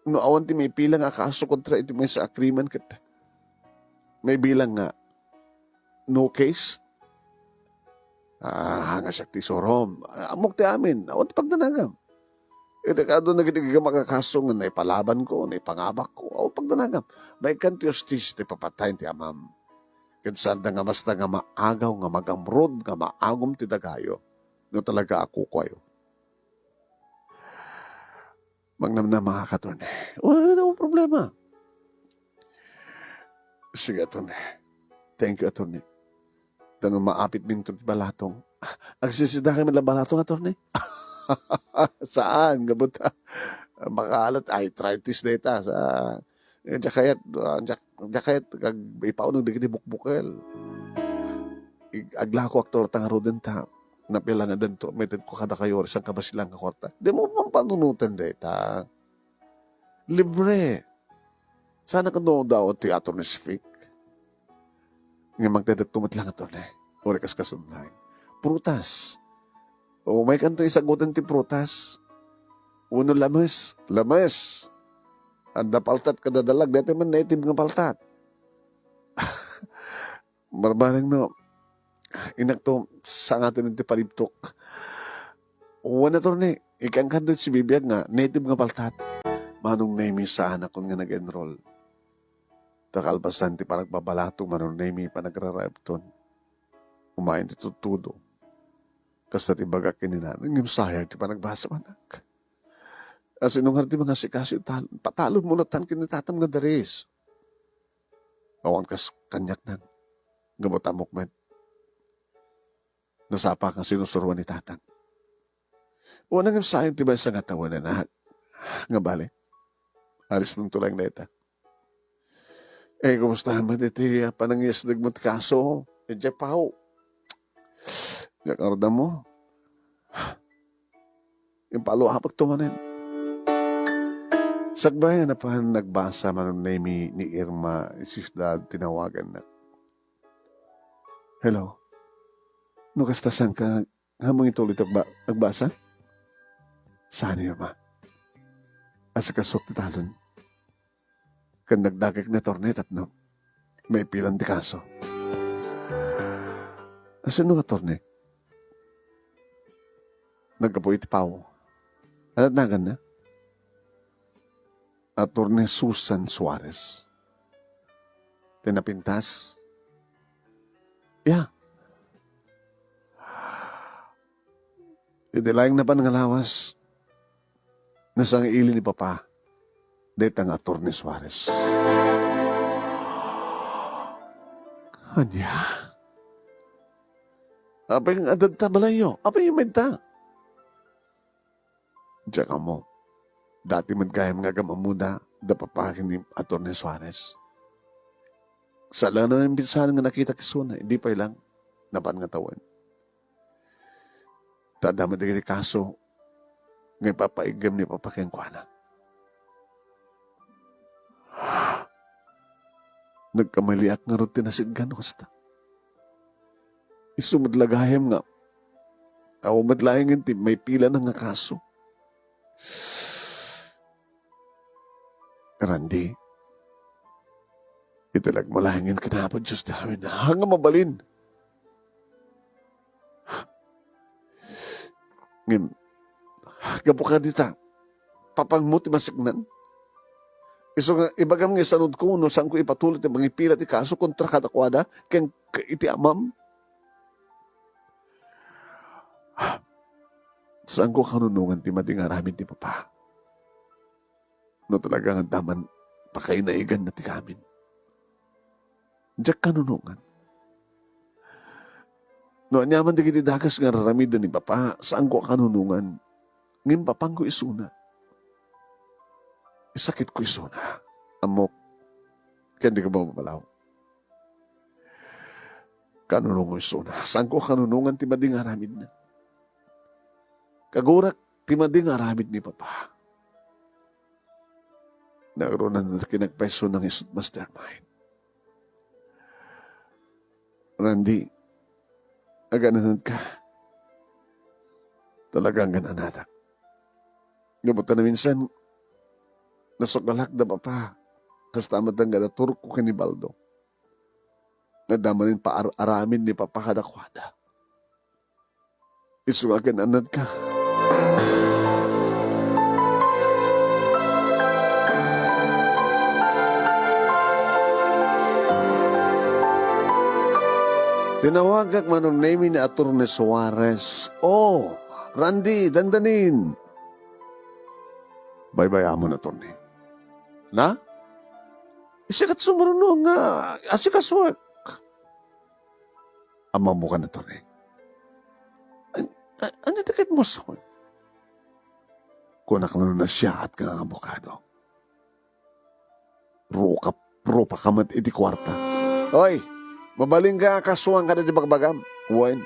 No awan ti maipila nga kaso kontra iti maysa a krimen ket maibilang nga no case. Ah, nga siak ti isurom. Ah, ammok ti amin. Awan ti pagdanagam. Iti kaadu dagiti gagam a kaso nga naipalabanko, naipangabakko. Awan pagdanagam. Maikkan ti hustis ti papatayen ti amam. Ket saanda nga masta nga maagaw nga magamrod nga maagum ti dagayo. No talaga a kukuayo. Magnamnama ka, attorney. Wala, no problema. Sige, attorney. Thank you, attorney. Ta no maapitminto ti balatong. Agsisidakan met la balatong, attorney? Saan? Gabuta. Makaalat arthritis dayta. Sa, eh, diak kayat, ah, diak, diak kayat, ag-, ipauneg dagiti bukbukel. Ig-, aglakoak to latta ngaruden ta. Napilangadan to, maitedko kadakayo, sangkabasilan nga kwarta. Dimo pampanunoten dayta. Libre. Saan a kano daw ti attorney's fee? Nga magtedekto met lang, attorney. Uri kas kasunod laeng. Prutas. O, maykanto isagutan ti prutas. Wenno lames. Lames. Adda paltat kada dalag. Daytoy man native nga paltat. Barbareng no, inakto, sangaten iti palibtok. Wen, attorney, ikankanto iti sibibiag nga native nga paltat. Manong Nemi, saanakon nga nag-enroll. Ta kalpasan ti panagbabalatong, Manong Nemi, panagraraebton. Umayen ti tudtudo. Kasta ti bagak ken ni nanay, ngem sayang ti panagbasa manak. Asino ngarud ti mangasikaso ita? Patalonmo latta ken ni tatam nga daris. Awan kas kaniak nan. Gapu ta ammok met. Nasapa nga sinusuroan ni tatang. Wen, ngem sayan ti maysa nga tawen, anak. Nga bale, alisnonto laeng dayta. Eh, kumusta met iti, ah, panangyasdegmo ti kaso? Idiay Pao. Diak ngarud ammo. Impaaluapakto manen. Sakbay a napan nagbasa, Manong Nemi, ni Irma, iti siudad, tinawaganna. Hello? No kasta, saanka nga mangituloy ti agba-, agbasa? Saan, Irma? Asikasok ti talon. Ken nagdakek ni attorney tapno maipilan ti kaso. Asino nga attorney? Naggapu iti Pao. Ania ti naganna? Attorney Susan Suarez. Ti napintas? Ya. Iti laeng napan nga lawas, nasangili ni Papa dayta nga Attorney Suarez. Ania? Apay nga adda ta balayyo? Apay nga medta? Diak ammo. Dati met gayam nga agam-ammoda da Papa ken ni Attorney Suarez. Saan la nga naminsan nga nakitak isuna, idi pay lang napan nga tawen. Ta adda met dagiti kaso nga ipapaiggem ni Papa kenkuana. Nagkamaliak ngarud ti nasidgan, no kasta. Isu met la gayam nga awan met laengen ti maipilana nga kaso. Randy, italag mo laengen ken Apo Dios ti amin a mabalin. Ngem, gapu kadita, papangmo ti masiknan. Isu nga, ibagam nga isanudko no saanko ipatuloy ti mangipila ti kaso kontra kadakuada ken k-, iti amam. Saanko a kanunongan ti madi nga aramid ni Papa. No talaga nga adda man pakainaiganna ti amin. Diak kanunongan. No aniaman dagiti dakes nga ar-aramiden ni Papa, saanko a kanunongan. Ngem papangko isuna. Isakitko isuna. Ammok. Ken dika mababalaw. Kanunongan isuna. Saanko a kanunongan ti madi nga aramidna. Kagurak ti madi nga aramid ni Papa. Nagrunanna kinagpayso na nga isut' mastermind. Randy, agananadka. Talaga nga anak. Gapu ta naminsan, nasukalak da Papa. Kasta met nga naturokko ken ni Baldo. Nga adda manen paar-aramid ni Papa kadakuada. Isu nga kin-annadka. Tinawagak manong Nemi ni Attorney Suarez. Oh, Randy, dandanin. Baybay-amon, Attorney. Na? Isikat sumurno nga asikasuak. Ammammokan, Attorney. An-, a-, ania ti ket mo, Saul? Kunak no nasiaat ka nga abogado. Ruka, rupaka met iti kuarta. Oy, mabalinka nga kasuan kada ti bagbagam. Wen,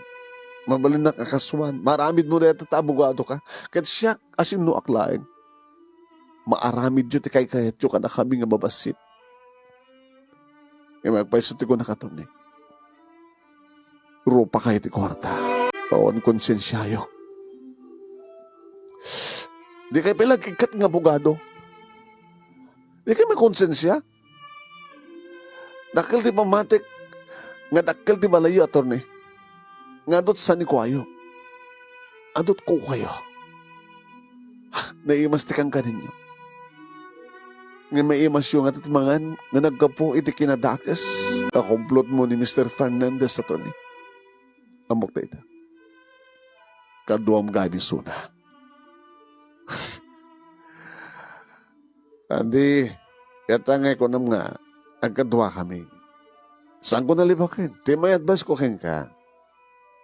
mabalinnak nga kasuan. Maaramidmo dayta ta abogado ka. Ket siak, asinnoak laeng. Maaramidyo ti kaykayatyo kadakami nga babassit. Ngem agpayso ti kunak, Attorney. Rupaka iti kuarta. Awan konsensiayo. Dikay pay la agkikkat nga abogado. Dikay makonsensia. Dakkel ti pammatik nga dakkel ti balayyo, Attorney. Nga adut sanikuayo. Adut kukuayo. Naimas ti kankanayo. Nga maimasyo nga ti mangan nga naggapu iti kinadakes a kumplotmo ni Mister Fernandez, Attorney. Ammok dayta. Kaduam gayam isuna. Adi, ket nga kunam nga, agkaduakami. Saanko nalipaken? Ti may advice ko kenka,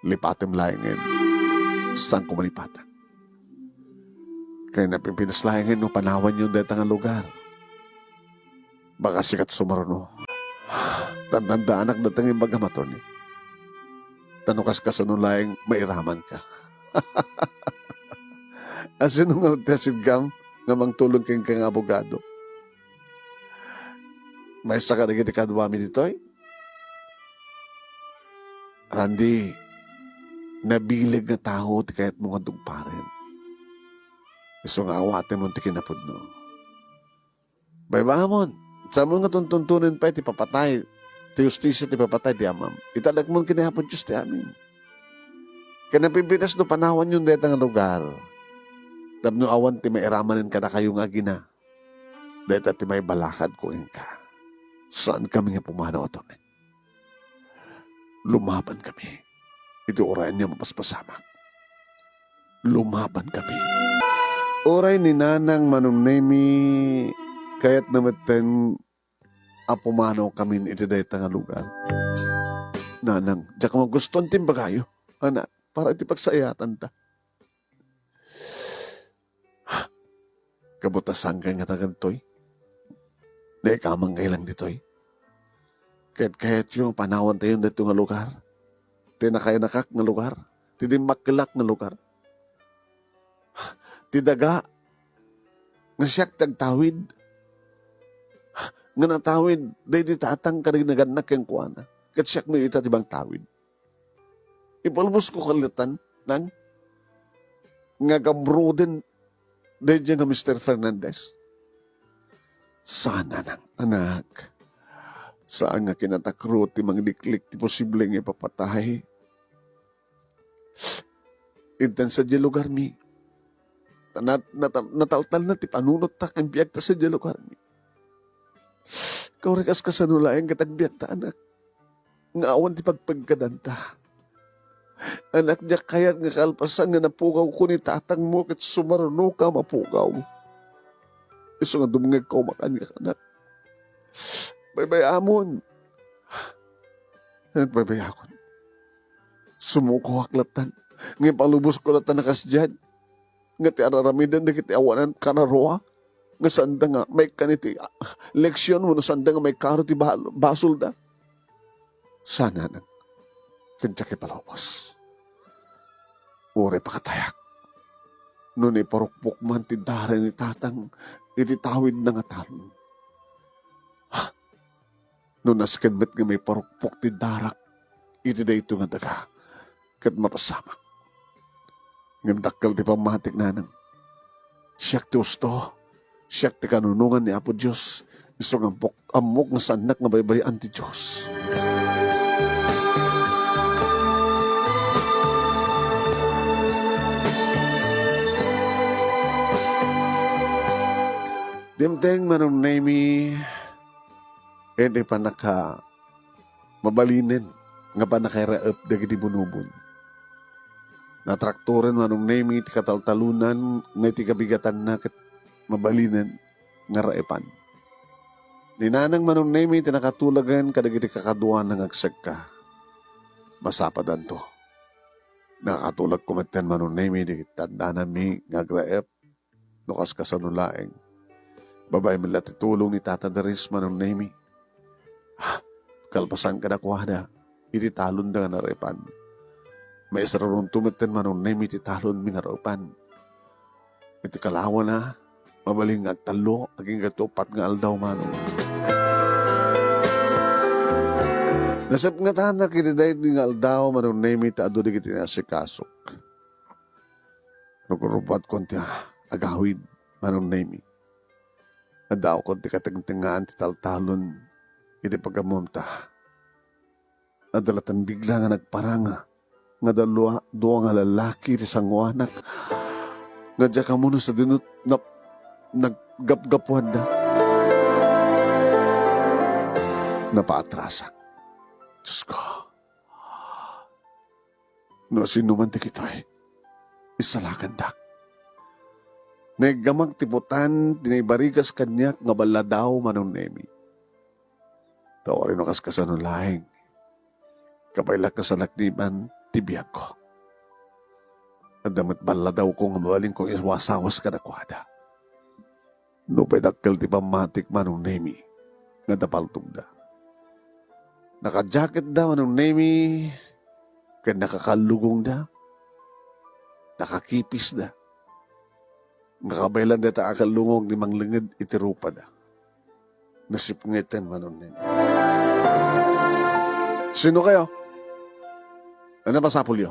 lipatem laengen. Saanko malipaten? Kay napimpinas laengen no panawanyo dayta nga lugar. Baka sikat sumaruno. Tandaanak dayta nga imbagam, Attorney. Ta no kaskasano laeng mairamanka. Asino nga ti asidgam nga mangtulong kenka nga abogado? Maysa ka dagiti kaduami ditoy? Randy, nabileg nga tao ti kayatmo nga tungparen. Isu nga awatemon ti kinapudno. Baybay-amon, saanmo nga tuntuntunen pay ti papatay, ti hustisia ti papatay ti amam. Italekmon ken ni Apo Dios ti amin. Ken napimpitas no panawanyon dayta nga lugar, tapno awan ti mairamanen kadakayo nga agina. Dayta ti maibalakadko kenka. Saankami nga pumanaw, Attorney. Lumabankami iti uray ania mapaspasamak. Lumabankami. Uray ni Nanang Manong Nemi, kayatna metten a pumanawkamin iti dayta nga lugar. Nanang, diak magustuan ti imbagayo, anak, para iti pagsayaatanta. Kabutasanka nga taga ditoy? Naikamanka lang ditoy? Ket kayatyo nga panawantayon daytoy nga lugar? Ti nakainakak nga lugar? Ti dimmakkelak nga lugar? Ti daga nga siak ti agtawid? Nga natawid daydi tatang kadagiti nagannak kenkuana? Ket siak met ita ti mangtawid? Ipalubos ko kalatan, nang nga gamruden daydiay nga Mister Fernandez. Saan, anak, anak. Saan nga kinatakro ti mangliklik ti posible nga ipapatay. Intan sadiay lugarmi. Nat-, natal-, nataltalna ti panunotta ken biagta sadiay lugarmi. Kaurikas kasano laeng ket agbiagta, anak. Nga awan ti pagpaggadanta. Anak, diak kayat nga kalpasan nga napugawko ni tatangmo ket sumarunoka mapugaw. Isu nga dumngegko makan nga anak. Baybay-amon. Anak, baybay-akon. Sumukawak latan. Nga ipalubosko latan a kasdiay. Nga ti ar-aramiden dagiti awanan kararua, nga saanda nga maikkan iti, ah, leksion wenno saanda nga maikaro ti ba-, basolda. Saan, anak, ken diak ipalubos. Uray pakatayak. No naiparukpok man ti dara ni tatang iti tawidna nga talon. Ha? No nasken met nga maiparukpok ti darak iti daytoy nga daga, ket mapasamak. Ngem dakkel ti pammatik, nanang. Siak ti husto, siak ti kanunongan ni Apo Dios, isu nga ammok, ammok nga saannak nga baybay-an ti Dios. Dimteng, Manong Nemi, iti pannaka-, mabalinen nga pannakairaep dagiti bunubon. Natraktoren, Manong Nemi, ti kataltalonan nga iti kabigatanna ket mabalinen nga raepan. Ni Nanang, Manong Nemi, ti nakatulagen kadagiti kakaduana nga agsekka. Masapadanto. Nakatulagko metten, Manong Nemi, dagiti tandanamin nga agraep. No kas-, kasano laeng, babaen met la ti tulong ni Tata Darius, Manong Nemi. Ah, kalpasan kadakuada iti talonda nga naraepan. Maisararunto metten, Manong Nemi, ti talonmi nga raepan. Iti kalawana, mabalin nga agtallo, agingga ti uppat nga aldaw, Manong. Nasipngetanak iti daytoy nga aldaw, Manong Nemi, ta adu dagiti naasikasok. Rugrubbuatkon ti agawid, Manong Nemi. Addaakon ti katengtengaan ti taltalon iti pagammom ta. Adda latta bigla nga nagparang nga dua, dua nga lalaki ti sanguanak nga diak ammo no sadino nap-, naggapgapuanda. Napaatrasak. Diyos ko. No sinoman dagitoy, isalakandak. Naiggamak ti putan ti naibarigas kaniak nga balladaw, Manong Nemi. Ta uray no kaskasano laeng, kabaylak nga salakniban ti biagko. Adda met balladawko nga mabalinko nga iwasawas kadakuada. Nupay dakkel ti pammatik, Manong Nemi, nga adda paltogda. Nakajaketda, Manong Nemi, ken nakakallugongda. Nakakipisda. Nakabaylan dayta a kallungong ni manglenged iti rupada. Nasipngeten, Manong Nemi. Sino kayo? Ano masapulyo?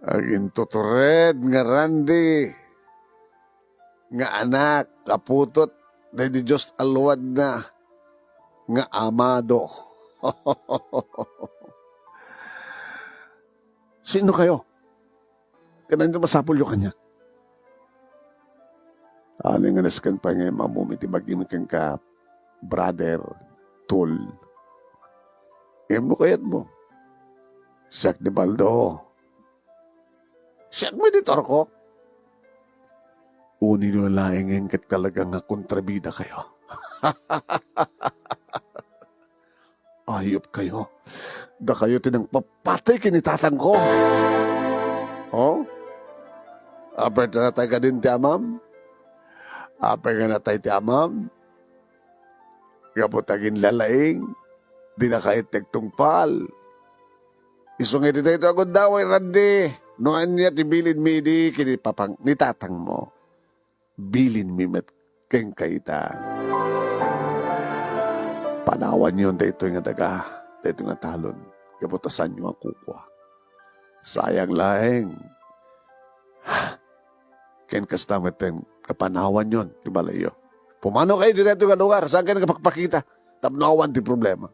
Agintutured nga Randy nga anak a putot daydi Dios a luadna nga Amado. Sino kayo? Ken ania masapulyo kaniak? Aling nga nasken pay nga immamom iti bagim kenka, brother, tol. Ngem no kayatmo, siak ni Baldo. Siak met ti turkok. Unay no laengen ket talaga nga kontrabida kayo. Ayop kayo. Dakayo ti nangpapatay ken ni tatangko. Oh? Apay ta natay kadin ti amam? Apay nga natay ti amam? Gapu ta aginlalaing, dinaka agtungpal. Isu nga iti daytoy a gundaway, Randy, no ania ti bilinmi idi ken ni papang-, ni tatangmo, bilinmi met kenka ita. Panawanyon daytoy nga daga, daytoy nga talon, gapu ta saanyo a kukua. Sayang laeng. Ken kasta metten nga panawanyon ti balayyo. Pumano kayo ditoy nga lugar, saan kayo nagpakpakita? Tapno awan ti problema.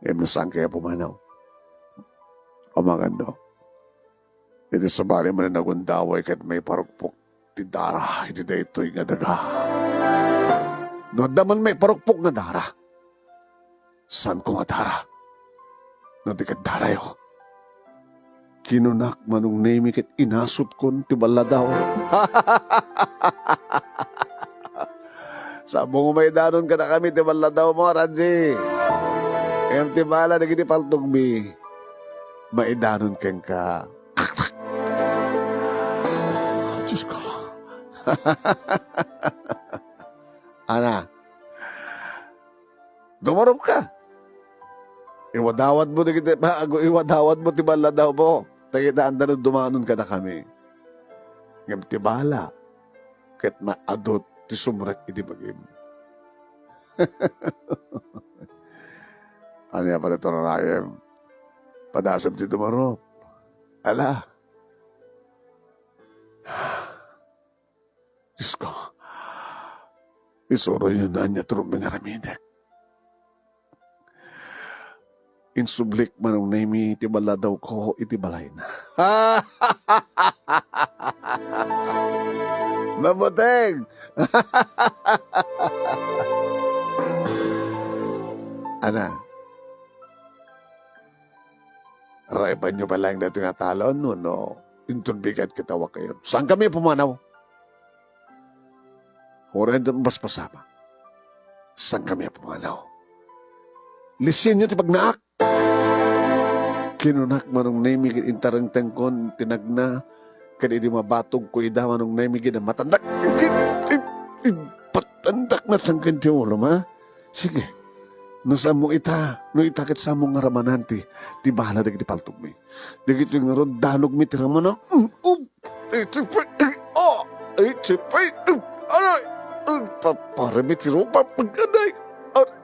Ngem no saan kayo pumanaw, amangan no, iti sabali manen a gundaway ket maiparukpok ti dara iti daytoy nga daga. No adda man maiparukpok nga dara, saanko nga dara no di ket darayo. Kinunak, Manong Nemi, ket inasutkon ti balladaw. Sabong maidanon kadakami ti balladaw mo, Randy. Ngem ti bala dagiti paltogmi, maidanon kenka. Diyos ko. Ana, dumarom ka. Iwadawat mo dagiti, agu-, iwadawat mo ti balladaw mo. Tagitaan ta no dumanon kadakami. Ngem ti bala, ket maadut ti sumrek iti bagim. Ania pay daytoy, rarayem? Padasem ti dumarom. Ala. Diyos ko, isuroyo no ania ti rumbeng aramidek. Insublik Manong Nemi ti balladawko iti balayna. Nabuteng! Ana, raipanyo pay laeng daytoy nga talon wenno inton bigat ket awaken? Saankami a pumanaw. Uray adu ti mapaspasama. Saankami a pumanaw. Lisienyo ti pagnaak. Kinunak Manong Nemi ket intarengtengkon ti nagna, ket idi mabatogko ida Manong Nemi ket matandak. Patandak na sangken ti ulom, ha? Sige. No saanmo ita, no ita ket saanmo nga ramanan ti, ti bala dagiti paltogmi. Dagitoy ngarud danogmi ti ramanak. Mm, um. Itipay, ah, itipay, aray, paparami ti rupa, pag-aday, aray,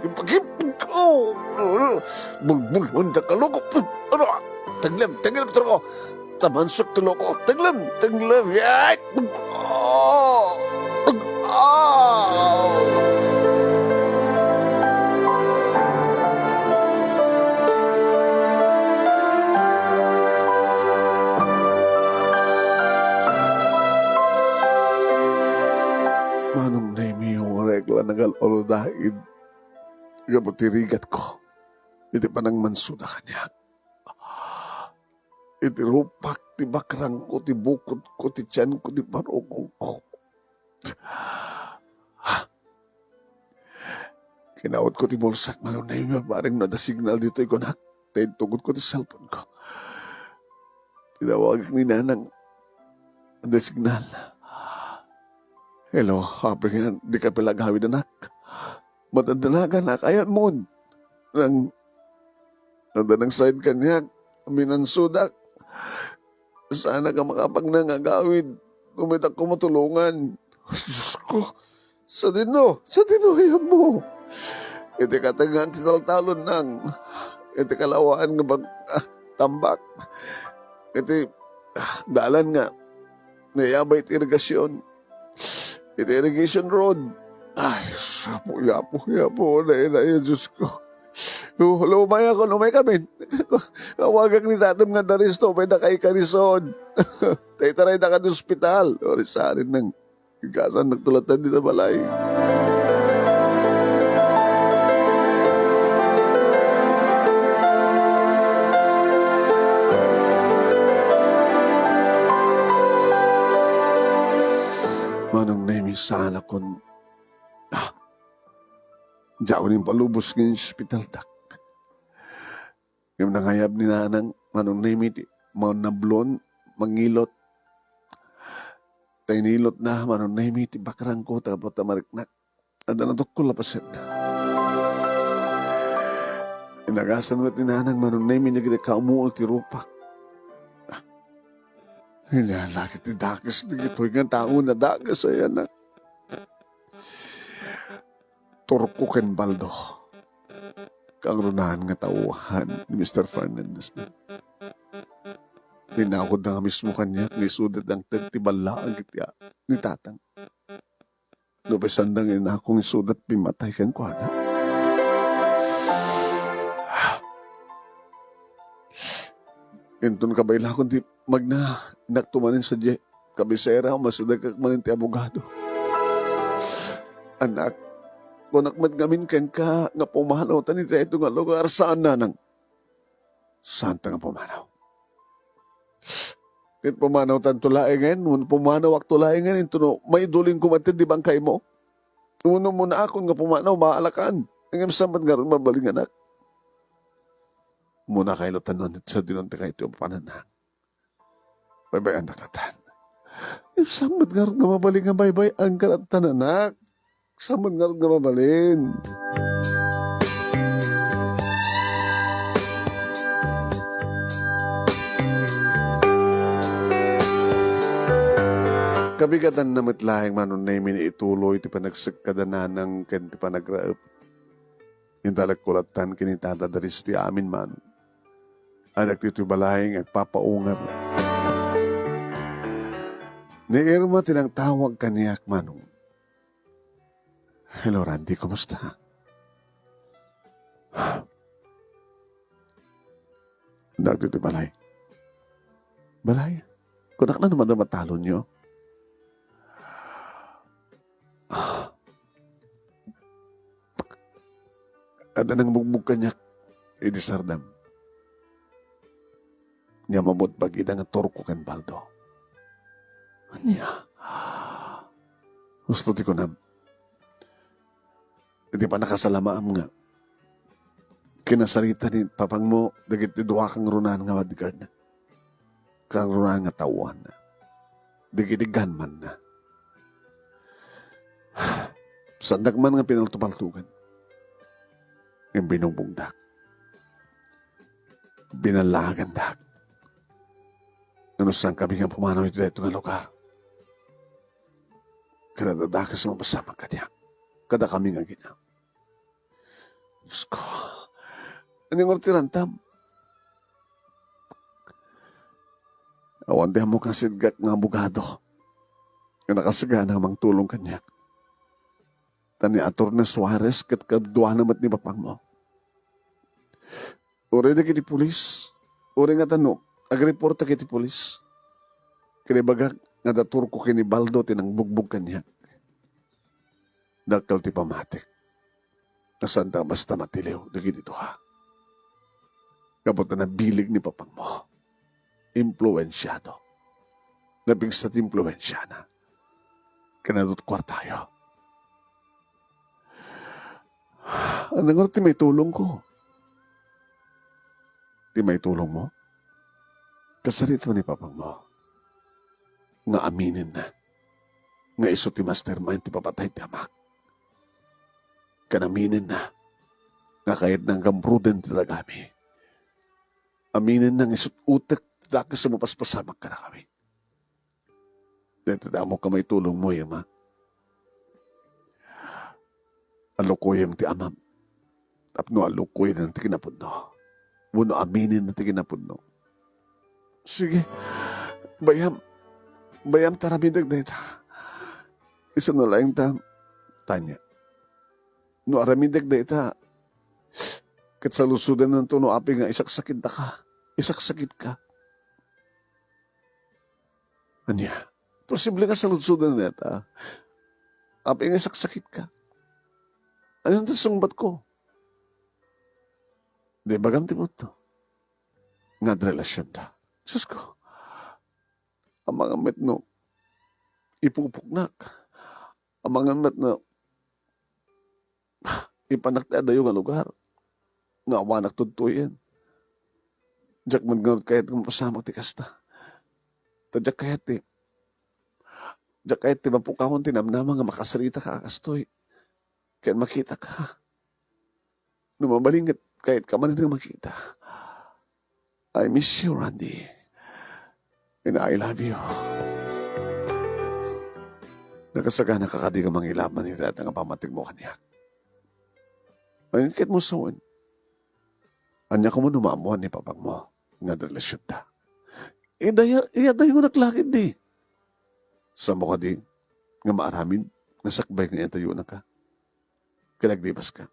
ipagip-, oh, ano, bulbulon da ka loko, ano, taglem, taglem, truko, tamansok ti loko, taglem, taglem, yay, oh, ah. Manong Nemi, uray la nagal-ulodaid gapu ti rigatko iti panangmansuda kaniak. Iti rupak, ti bakrangko, ti bukodko, ti tianko, ti parukongko. Kinautko ti bulsak, Manong Nemi, bareng no adda signal ditoy, kunak. Ta intugotko ti cellphone-ko. Tinawagak ni Nanang. Adda signal. Hello, apay nga, dika pay la agawid, anak? Madandanagan, kayatmon. Nang adda nangsayad kaniak, minansudak. Saanak a makapagna nga agawid no mayat a matulongan. Diosko, sadino, sadino a ayanmo? Iti katengngaan ti taltalon, Nang, iti kalawaan nga bag-, ah, tambak, iti, ah, dalan nga nayabay iti irigasion. Iti irrigation road. Ay, Apo, Apo, Apo, nay, nay, Diosko. Lu-, lumayakon, lumaykamin. Awagak ni tatem nga adda resto, pay dakayo ikarisod. Ta itarayda kad ospital. Ori saan, Nang, kasannak tulatan dita balay. Manong Nemi, saanakon, ah, diakon impalubos nga inispitaldak. Ngem nangayab ni Nanang, Manong Nemi, ti mannablon, mangilot. Ta inilotna, Manong Nemi, ti bakrangko, ta gapu ta mariknak. Adda natukol a pasetna. Inagasan met ni Nanang, Manong Nemi, dagiti kaumuul ti rupak. Ania la ket ti dakes dagitoy nga tao, nadakes, ay, anak. Turko ken Baldo. Kangrunaen nga taoan ni Mister Fernandez na. Pinakodda nga mismo kaniak nga isuda ti nangted ti ballaag iti a-, ni Tatang. Nupay saanda nga inakong isuda ti pimmatay kenkuana. Inton kabaylakon ti magna, innak manen sadiay kabisera, umasidegak manen ti abogado. Anak, kunak met ngamin kenka nga pumanaw ta daytoy nga lugar, saan, Nanang? Saanta nga pumanaw? Ket pumanawtanto laengen, wenno pumanawakto laengen, intono maidulingko met ti bangkaymo? Wenno umuna-akon nga pumanaw, maalakan. Ngem saan met ngarud mabalin, anak? Umuna kaylo ta no, sadino ti kayat ti umpanan, ha? Baybay-annak latta. Ngem saan met ngarud nga mabalin nga baybay-anka latta, anak? Saan met ngarud nga mabalin? Kabigatanna met laeng, Manong Nemi, nga ituloy ti panagsekkada ni Nanang ken ti panagraep. Intalekko lattan ken ni Tata Darius ti amin, Manong. Adda ditoy balay nga agpapaungab. Ni Irma ti nangtawag kaniak, Manong. "Hello, Randy, kumusta?" Dagitoy balay. Balay? Kunak no madama talonyo. Adda nangbugbog kaniak idi sardam. Nia, ammom met bagida nga turko ken baldo. Ania? Husto ti kunam. Iti pannakasalamaam nga kinasarita ni papangmo dagiti dua kangrunaan nga bodyguard-na, kangrunaan nga taoanna, dagiti gunman-na. Saandak man nga pinaltopaltogan. Ngem binugbogdak. Binallagandak. Ngem no saankami nga pumanaw iti daytoy nga lugar, kada dadakes a mapasamak kaniak, kadakami nga aginang. Diosko, ania ngarud ti rantam? Awan ti ammok nga sitgak nga abogado nga nakasagana nga mangtulong kaniak. Ta ni Attorney Suarez ket kaduana met ni papangmo. Uray dagiti pulis, uray ngata no agreporta iti pulis ken ibagak nga adda turko ken ni baldo ti nangbugbog kaniak. Dakkel ti pamatik. Saan ta basta matiliw dagiti dua. Gapu ta nabileg ni papangmo. Impluensiado. Napigsa ti impluensiana. Ken adu ti kuartayo. Ania ngarud ti maitulongko? Ti maitulongmo? Kasarita ni papangmo nga aminenna nga isu ti mastermind ti papatay ti amak. Ken aminenna nga kayatna nga gamruden ti dagami. Aminenna nga isu ti utek ti dakes a mapaspasamak kadakami. Dayta ti ammok nga maitulongmo, Irma. Alukoyem ti amam tapno alukoyna ti kinapudno wenno aminenna ti kinapudno. Sige, bay-am, bay-am ta aramidek dayta. Isuna laeng ta, Tanya. No aramidek dayta, ket saludsodennanto no apay nga isaksakittaka. Isaksakitka. Ania? Posible nga saludsoden dayta. Apay nga isaksakitka? Ania ti sungbatko? Di bagam ti punto. Nga adda relasionta. Diosko, amangan met no ipupoknak. Amangan met no ipanak ti adayo nga lugar nga awanak tudtuyen. Diak met ngarud kayat nga mapasamak ti kasta. Ta diak kayat ti, diak kayat ti mapukawan ti namnama nga makasarita ka a kastoy ken makita ka. No mabalin ket kayat ka man nga makita. I miss you, Randy. And I love you. Nakasagana ka kadi nga mangilaban iti dayta nga pammatikmo kaniak? Ay, ket mo sawen. Ania koma no maammuan ni papangmo nga adda relasionta? Idaya-, iyadayo nga naklagid di. Saanmo kadi nga maaramid nga sakbay nga iyadayonaka? Ken agdibaska.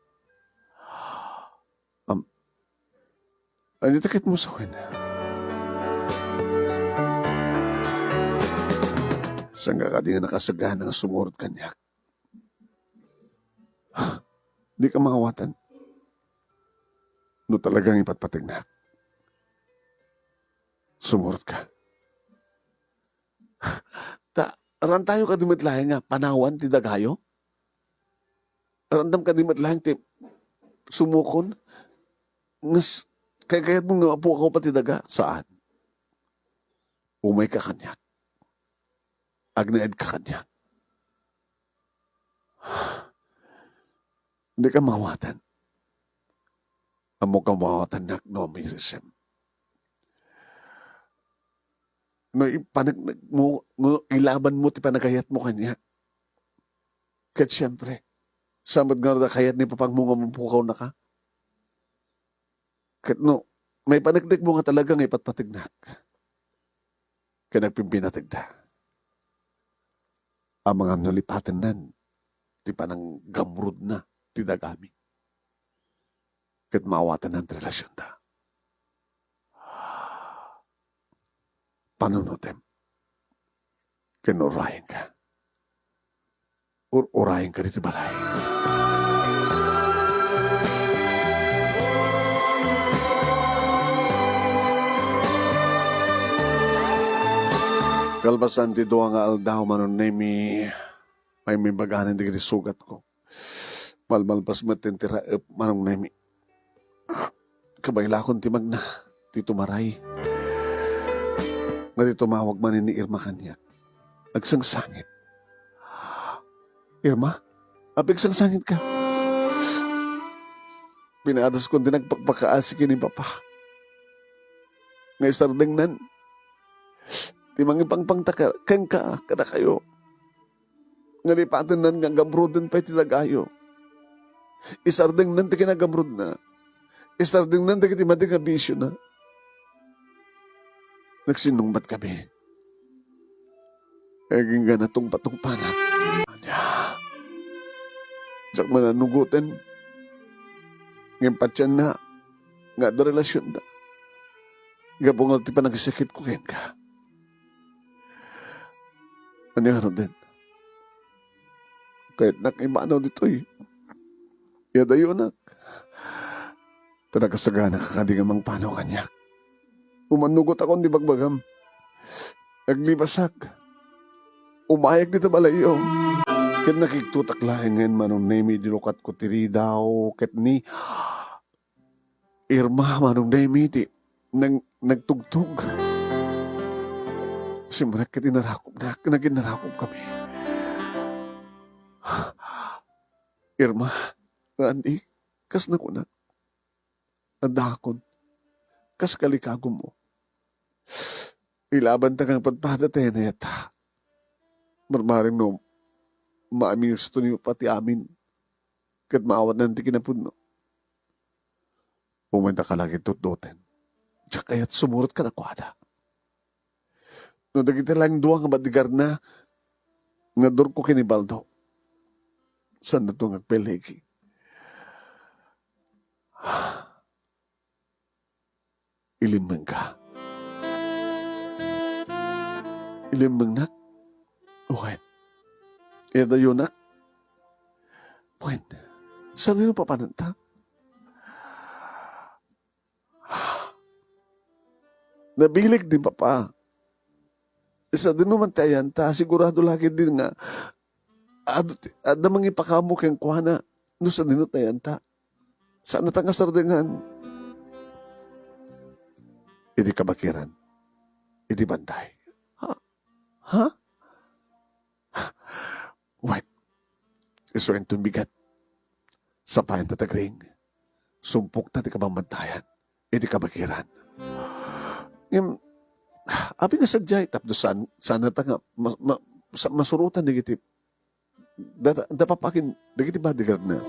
Am, ania ti ket mo sawen? Saanka kadi nga nakasagana nga sumurot kaniak? Dika mangawatan. No talaga nga ipatpategnak, sumurotka. Ta, rantayo kadi met laeng nga panawan ti dagayo? Rantam kadi met laeng ti sumukon? Ngas, kay-, kayatmo nga mapukaw pay ti daga? Saan. Umayka kaniak. Agnaedka kaniak. Dika mangawatan. Ammok a mawatannak no amirisem. No ipaneknekmo, no ilabanmo ti panagayatmo kaniak. Ket siempre, saan met ngarud a kayat ni papangmo nga mapukawnaka? Ket no maipaneknekmo nga talaga nga ipatpategnak ken agpimpinategda, amangan no lipatennan ti pananggamrudna ti dagami ket maawatannan ti relasionda. panunotem. Ken urayenka. Ur-urayenka ditoy balay. Kalpasan ti dua nga aldaw, Manong Nemi, ay, imbaganen dagiti sugatko. Malmalpas met ti raep, Manong Nemi. Kabaelakon ti magna, ti tumaray. Nga ti tumawag manen ni Irma kaniak. Agsangsangit. "Irma, apay agsangsangitka?" Pinadaskon ti nagpakpakaasi ken ni Papa. Nga isardengnan ti mangipangpangta ka-, kenka, kadakayo. Nalipatennan nga agamroden pay ti dagayo. Isardengnan ti kinagamrodna. Isardengnan dagiti madi nga bisiona. Nagsinnungbat kami. Agingga natungpatungpanak. Ania? Diak man nanugoten. Ngem patienna nga adda relasionda. Gapu nga ti panangisakitko kenka. Ania ngaruden? Kayatnak imanaw ditoy. Iadayonak. Ta nakasagana ka kadi nga mangpanaw kaniak. Umannugotakon ti bagbagam. Aglipasak. Umayak dita balayyo. Ket nakigtotak laeng nga Manong Nemi, dilukatko ti ridaw ket ni Irma, Manong Nemi, ti nang-, nagtugtog. Simrek ket inarakupnak, naginarakupkami. "Irma, Randy, kas nakunak? Addaakon. Kas kalikagummo. Ilabanta nga padpada ti nayatta. Marmarem no maamisto ni Papa ti amin, ket maawatnan ti kinapudno." Umay dakala nga itutdoten. Diak kayat sumurot kadakuada. No dagiti laeng dua nga bodyguardna nga adurko ken ni Baldo, saannato nga agpelleki. Ilimmengka. Ilimmengnak? Wen. Iadayonak? Wen. Sadino papananta? Nabileg ni Papa. Sadino man ti ayanta, sigurado la ketdi nga adu-, adda mangipakaammo kenkuana no sadino ti ayanta. Saannata nga sardengan. Idi kabakiran, idi bantay. Ha? Ha? Wen, isu inton bigat. Sapayanta ti agriing. Sumpokta ti kabambantayan iti kabakiran. Ngem, apay nga sadiay, tapno saan, saannata nga ma-, ma-, sa-, masurotan dagiti da-, da-, da papakin dagiti bodyguardna.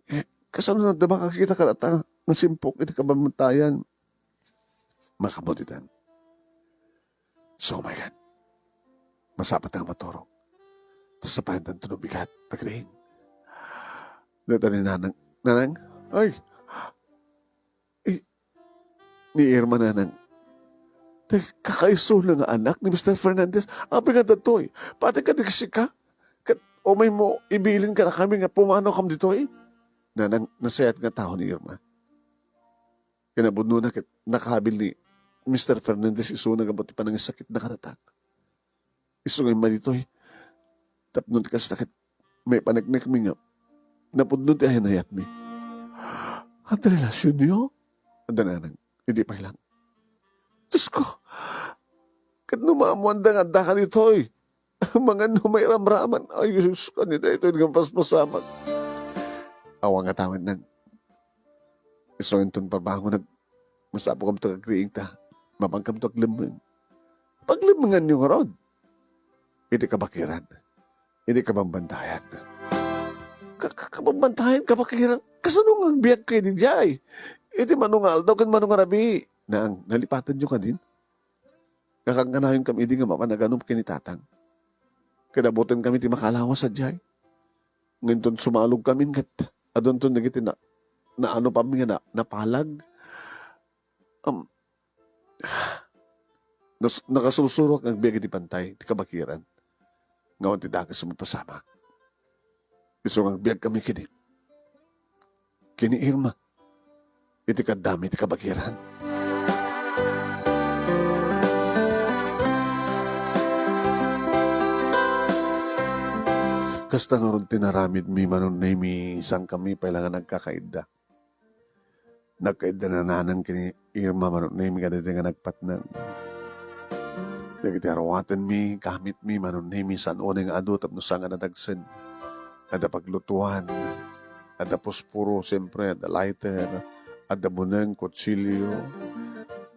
Eh, kasano nadda makakita kadata nga simpok iti kabambantayan? Makabuditan. Sumaykan. Masapatna nga maturog. Ta sapayantan ti no bigat, agriing. Data ni Nanang, Nanang, ay, i-, ni Irma, Nanang. Ti kakaisuna nga anak ni Mister Fernandez, apay nga datoy? Pati kadi sika? Ket umaymo ibilin kadakami nga pumanawkam ditoy? Nanang, nasayat nga tao ni Irma. Kinapudnona ket nakabil ni Mister Fernandez isuna gapu ti panangisakitna kadatak. Isu nga imma ditoy, tapno ti kasta ket maipaneknekmi nga napudno ti ayanayatmi. Adda relasionyo? Adda, Nanang, idi pay lang. Diosko, ket no maammoanda nga addaka ditoy, mangan no mairamraman. Ay, Diosko, ania daytoy nga paspasamak? Awan nga tawen, Nang. Isu inton parbangonag, masapukamto nga agriing ta mapankamto aglemmeng. Paglemmenganyo ngarud iti kabakiran, iti kabambantayan. Ka-, ka-, kabambantayan, kabakiran? Kasano nga agbiagkayo idiay? Iti mano nga aldaw ken mano nga rabii, Nang, nalipatanyo kadin? Nga kankanayonkami idi nga mapan aganup ken ni Tatang. Kinabutenkami ti makalawas sadiay. Ngem inton sumalogkami ket adunton dagiti na-, naanupammi nga na-, napalag. Am, Nas-, nakasursurok nga agbiag iti bantay ti kabakiran. Nga awan ti dakes a mapasamak. Isu nga agbiag kami kini, kini Irma, iti kaddami ti kabakiran. Kasta ngarud ti naramidmi, Manong Nemi, saan kami pay la nga nagkakaidda. Nagkaidda nanang ken ni Irma, Manong Nemi, kadaytoy nga nagpatnag. Dagiti aruatenmi, gamitmi, Manong Nemi, saan unay nga adu tapno saan nga nadagsen. Adda paglutuan, adda posporo, siempre, adda lighter, adda buneng, kutsilio,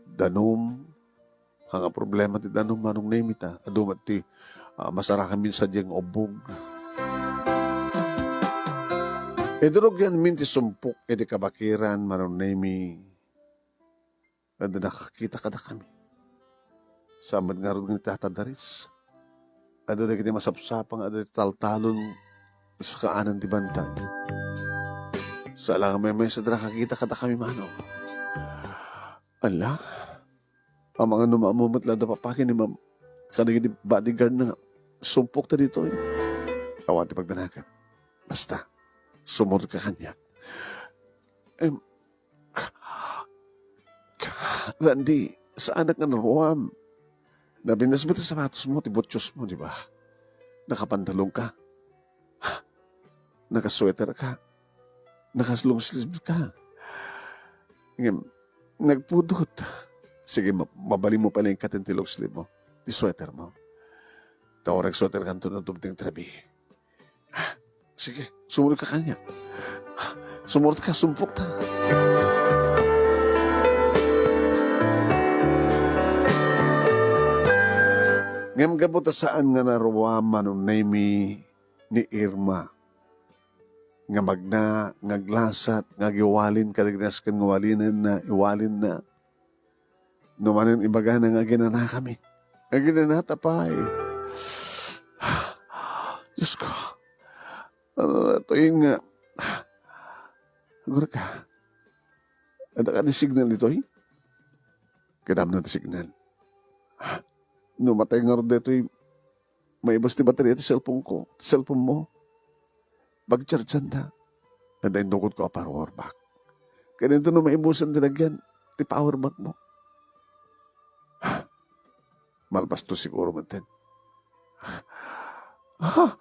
danum. Haan nga problema ti danum, Manong Nemi, ta adu met ti, ah, masarakanmi sadiay nga ubbog. Idi rugianmin ti sumpok iti kabakiran, Manong Nemi, adda nakakita kadakami. Saan met ngarud nga ni Tata Daris. Adda dagiti masapsapa nga adda ti taltalon isu kaanan ti bantay. Saan la nga maymaysa ti nakakita kadakami, Manong. Ala, amangan no maammo met la da Papa ken ni Mam-, kadagiti bodyguard na nga sumpok ta ditoy. Awan ti pagdanagan. Basta, sumurot ka kaniak. Em, Randy, saanak nga naruam. Nabinas mo ti sapatos mo, ti boots mo, di ba? Nakapantalon ka. Nakasweater ka. Nakalong sleeve ka. Ngem, nagpudot. Sige, ma-, mabalin mo pay la inkateng ti long sleeve mo, ti sweater mo. Ta uray sweater kanto no dumteng ti rabii. Sige, sumurot ka kaniak. Sumurot ka, sumpok ta. Ngem gapu ta saan nga naruam, Manong Nemi, ni Irma nga magna, nga aglasat, nga agiwalin kadagiti nasken nga walinenna, iwalinna. No manen ibagana nga aginanakami. Aginanata pay. Diyos ko. Ano na to yung nga, agurka. Adda kadi signal ditoy? Kadamna ti signal. No matay ngarud daytoy, maibus ti bateria ti cellphone ko, ti cellphone mo. Pagchargean da. Adda inukod ko a power bank. Kaya dito no maibusan ti lagyan, ti power bank mo. Malpas to siguro man din. Ah!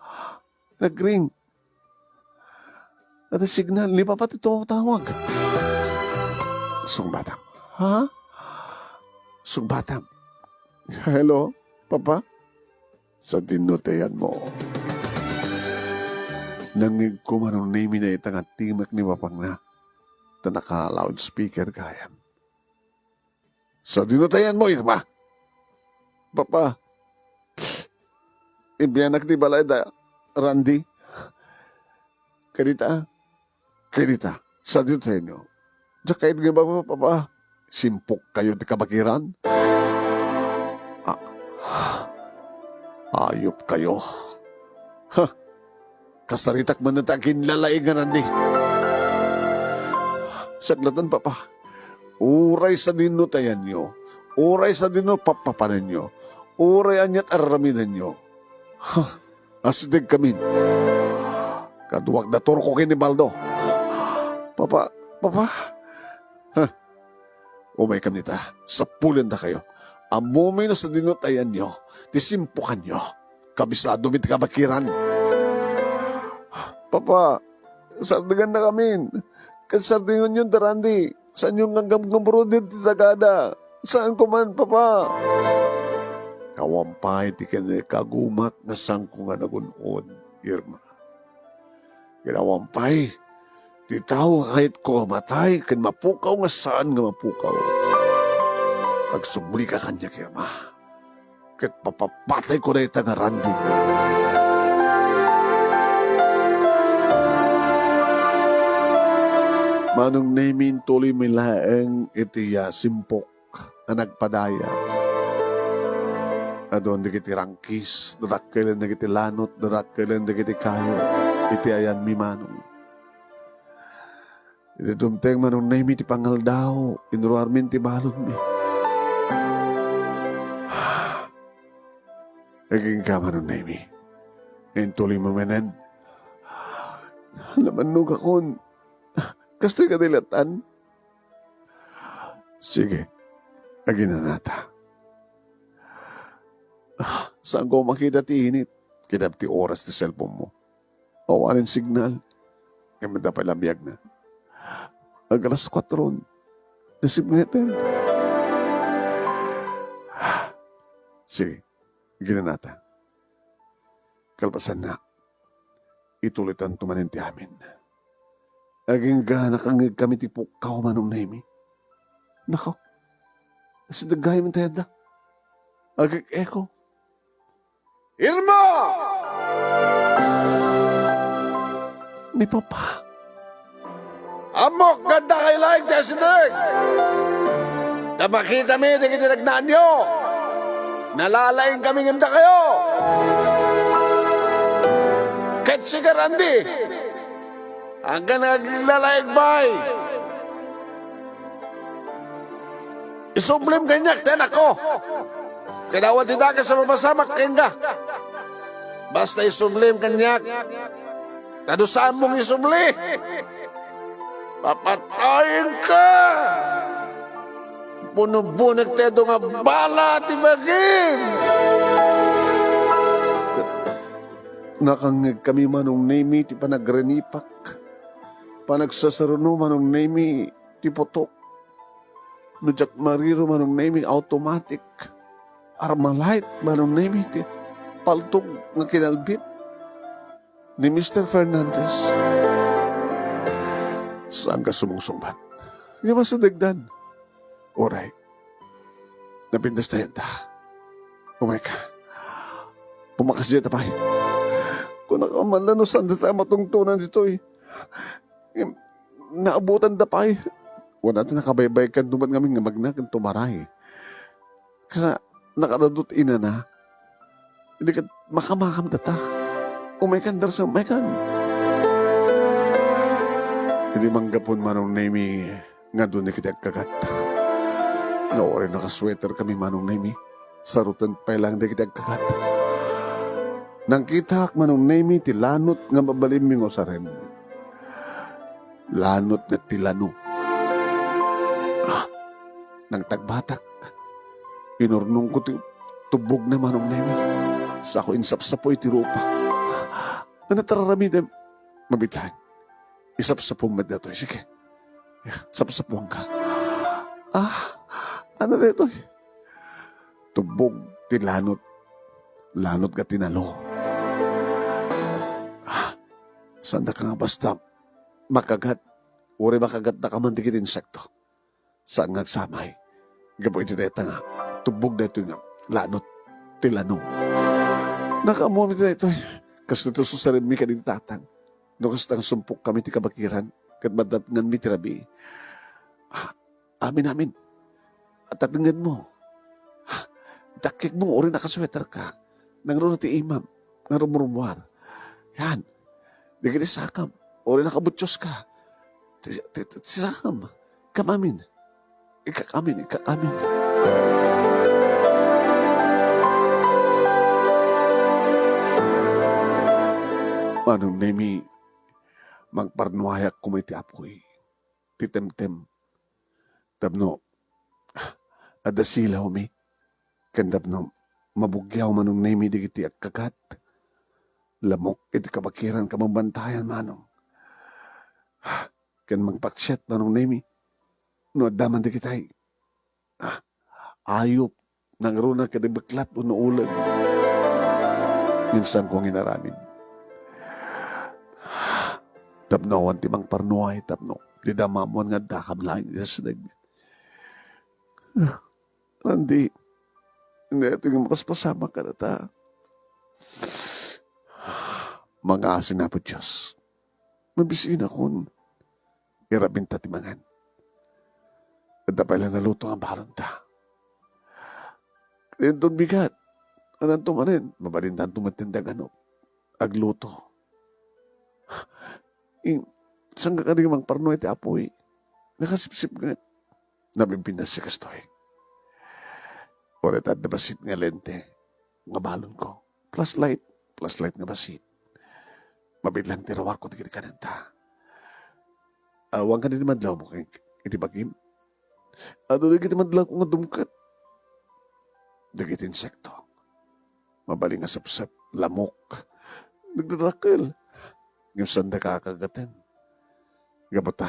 Nagring. Adda signal, ni Papa ti tumawag. Sungbatam. Ha? Sungbatam. Hello, Papa? Sadino ti ayanmo? Nangngegko, Manong Nemi, ita nga timek ni Papangna. Ta naka-loudspeaker gayam. Sadino ti ayanmo, Irma? Papa, ibianak ti balay da Randy. Kadita, kadita, sadino ti ayanyo? Diak kayat nga ibagam, Papa. Simpok kayo ti kabakiran. Ah, ayop kayo. Ha? Kasaritak man ti aginlalaing nga Randy. Saglatan, Papa. Uray sadino ti ayanyo, uray sadino pappapanenyo, uray aniat aramidenyo. Ha? Asidegkamin. Kaduak da Turko ken ni Baldo. Papa, Papa. Ha? Umaykami ta, sapulendakayo. Ammomi no sadino ti ayanyo, ti simpokanyo. Kabisadomi ti kabakiran. Papa, sardengannakamin. Ket sardengennyo da Randy. Saanyo nga gamgamruden ti tagada. Saanko man, Papa. Awan pay ti kinakagumak nga saanko nga nagun-od, Irma. Ket awan pay ti tao nga kayatko a matay ken mapukaw nga saan nga mapukaw. Agsublika kaniak, Irma, ket papapatayko dayta nga Randy. Manong Nemi, intuloymi laeng iti, ah, simpok a nagpadaya. Adun dagiti rangkis, dadakkelen dagiti lanot, dadakkelen dagiti kayo iti ayanmi, Manong. Idi dumteng, Manong Nemi, ti pangaldaw, inruarmin ti balonmi. Agingga, Manong Nemi. Intuloy mo manen. Namannogakon. Kastoy kadi lattan? Sige, aginanata. Ah, saanko makita ti init? Kinam ti oras ti cellphone mo. Awanen signal. Ngem adda pay la biagna. Ag-alas kuatro. Nasipngetem. Sige, aginanata. Kalpasanna, ituloytanto manen ti amin. Agingga, nakangngegkami ti pukkaw, Manong Nemi. Nako, asideg gayam ti adda. Agek-eko. Irma! Ni Papa. Ammok nga adda kay laeng ti asideg. Ta makitami dagiti nagnaanyo. Nalalaingkami ngem dakayo. Ket sika, Randy, agka naglalaing pay. Isublim kaniak ti anakko. Ket awan ti dakes a mapasamak kenka. Basta isublim kaniak. Ta no saanmong isubli, papatayenka. Bunobunek ti adu nga bala ti bagim. Nakangngegkami, Manong Nemi, ti panagrinipak. Panagsasaruno, Manong Nemi, ti putok. No diak mariro, Manong Nemi, automatic. Armalite, Manong Nemi, ti paltog nga kinalbit ni Mister Fernandez. Saanka sumungsungbat? Ngem asidegdan. Uray. Napintas tayo da. Umayka. Pumakas dita pay. Kunak man la no saan dita matungtunan ditoy. Ngem, naabutanda pay. Wen, nakabaybaykan dumat ngamin nga magna ken tumaray. Kasla nakadadut inana. Idi ket makamakam data. Umaykan, darsa, umaykan. Idi manggapon, Manong Nemi, nga adu dagiti agkagat. Nga uray nakasweater kami, Manong Nemi. Sarutan pay lang dagiti agkagat. Nangkitak, Manong Nemi, ti lanot nga mabalinmi nga usaren. Lanot nga tilano. Ah, nangtagbatak. Inurnongko ti tubbogna, Manong Nemi. Saanko insapsapuy ti rupak. Ania ti ar-aramidem? Mabitlang. Isapsapom met daytoy. Sige. Sapsapuanka. Ah, ania daytoy? Tubbog ti lanot. Lanot nga tinalo. Ah, saandaka nga basta makagat. Uray makagatdaka man dagiti insekto. Saan nga agsamay. Gapu iti dayta nga, tubbog daytoy nga lanot ti lano. Nakaammomi daytoy. Kas daytoy susarenmi kadagiti tatang. No kasta nga sumpok kami ti kabakiran, ket madatnganmi ti rabii. Ah, amin, amin. At tatengngen mo. Dakkel mo, uray nakasweater ka. Nangruna ti imam nga rumrumuar. Yan. Dagiti sakam, uray nakabutsos ka. Ti, ti, ti, ti sakam. Kamamin. Ikakamin, ikakamin. Manong Nemi, mangparnuayak koma iti apoy. Ti temtem. Tapno, adda silawmi. Ken tapno, mabugyaw, Manong Nemi, dagiti agkagat. Lamok iti kabakiran, kamambantayan, Manong. Ken mangpaksiat, Manong Nemi. No adda man dagitay. Ah, ayup, nangruna kadi beklat wenno uleg. Ngem saanko nga inaramid. Tapno awan ti mangparnuay, tapno dida maammuan nga addakam laeng iti asideg. Ah, Randy, daytoy nga mapaspasamak kadata. Mangaasi, Apo Dios. Mabisinakon. Irabinta ti mangan. Adda pay la naluto nga balonta. Kadinton bigat. Ananto manen, mabalindanto met ti daganok. Agluto. In, saan ka kadi mangparnuay ti apoy? Nakasipsipnget. Nabibinas ti kastoy. Uray ta adda bassit nga lente. nga balonko. Flashlight, flashlight nga bassit. Mabitlang ti ruarko dagiti kanenta. Awan kadi ti madlawmo ken iti bagim? Adu dagiti madlawko nga dumket. Dagiti insekto. Mabalin nga sepsep, lamok. Nagdadakkel. Ngem saanda kakagaten. Gapu ta,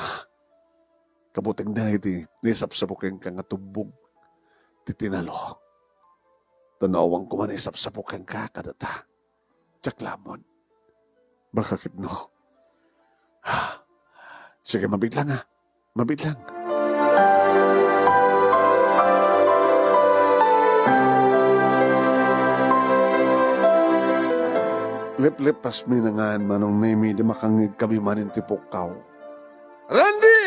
kabutengda iti naisapsapok kenka nga tubbog ti tinalo. Ta no awan koma naisapsapok kenka kadata, diak laamon. Baka ket no. Sige, mabitlang a. Mabitlang. Liplipasmi ngan Manong Nemi idi makangngegkami manen ti pukkaw. Randy!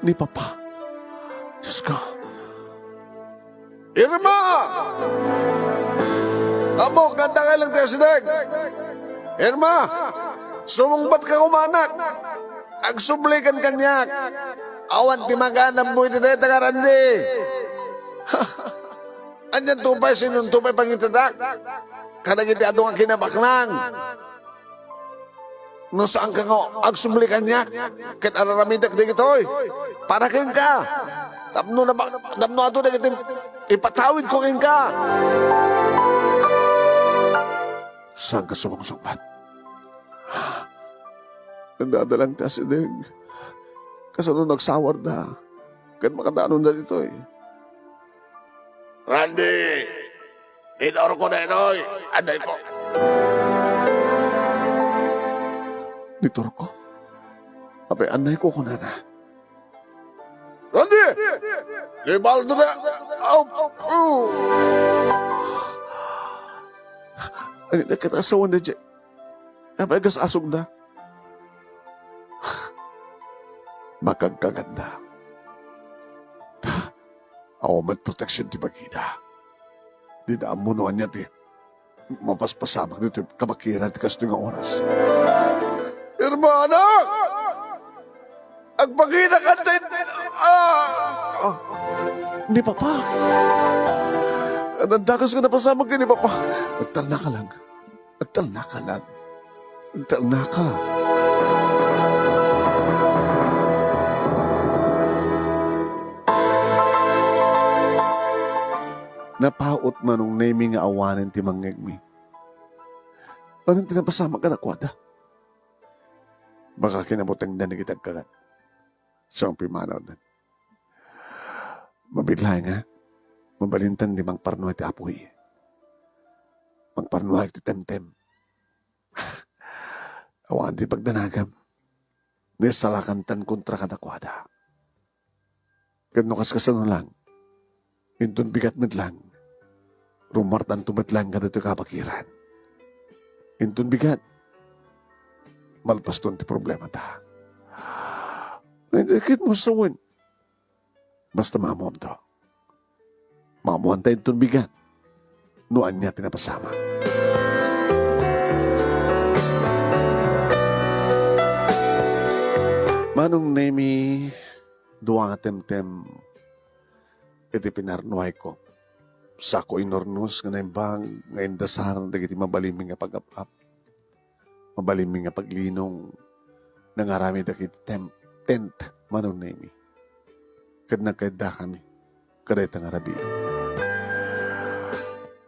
Ni Papa. Diyos ko. Irma! Ammok, adda kay lang ti asideg. Irma! Sumungbat ka koma, anak. Agsublikan kaniak. Awan ti maganabmo iti dayta nga Randy. Anianto pay, sinonto pay pangitadak kadagiti adu nga kinabaknang? No saanka nga agsubli kaniak ket ar-aramidek dagitoy para kenka, tapno naba-, tapno adu dagiti ipatawidko kenka. Saanka sumungsungbat? Adda lang ti asideg. Kasano nagsawarda ket makadanonda ditoy? Randy! Ni Torko daytoy, annayko. Ni Torko? Apay, annayko kunana. Randy! Ni Baldo da! Aw! Aw! Ay, nakatasawan na dyan. Apay, agas-asog na. Makagkagat na. Awan met proteksion ti bagina. Dina ammo no ania ti mapaspasamak ditoy kabakiran ti kastoy nga oras. Hermana! Agbaginak anta in-, ah! Ah! Ni Papa! Nandakas nga napasamak ni Papa. Agtalnaka lang. Agtalnaka lang. Agtalnaka. Napaut Manong Nemi nga awanen ti mangngegmi. Awan ti napasamak kadakuada. Baka kinabutengdan dagiti agkagat. Siak pimanaw. Mabit laeng a, mabalintan ti mangparnuay ti apuy. Mangparnuay ti temtem. Awan ti pagdanagam. Naisalakantan kontra kadakuada. Ket no kaskasano lang, inton bigat met lang, rumartanto met lang kadagitoy kabakiran. Inton bigat, malpaston ti problemata. Ay, ket mo sawen. Basta maammoamto. Maammoanta inton bigat no ania ti napasamak. Manong Nemi, dua nga temtem iti pinarnuayko. Sako inurnos nga naimbag nga indasar dagiti mabalinmi nga pag-ap-ap. Mabalinmi nga paglinong, nangaramid dagiti tem-, tent, Manong Nemi. Ket nagkaiddakami kadayta nga rabii.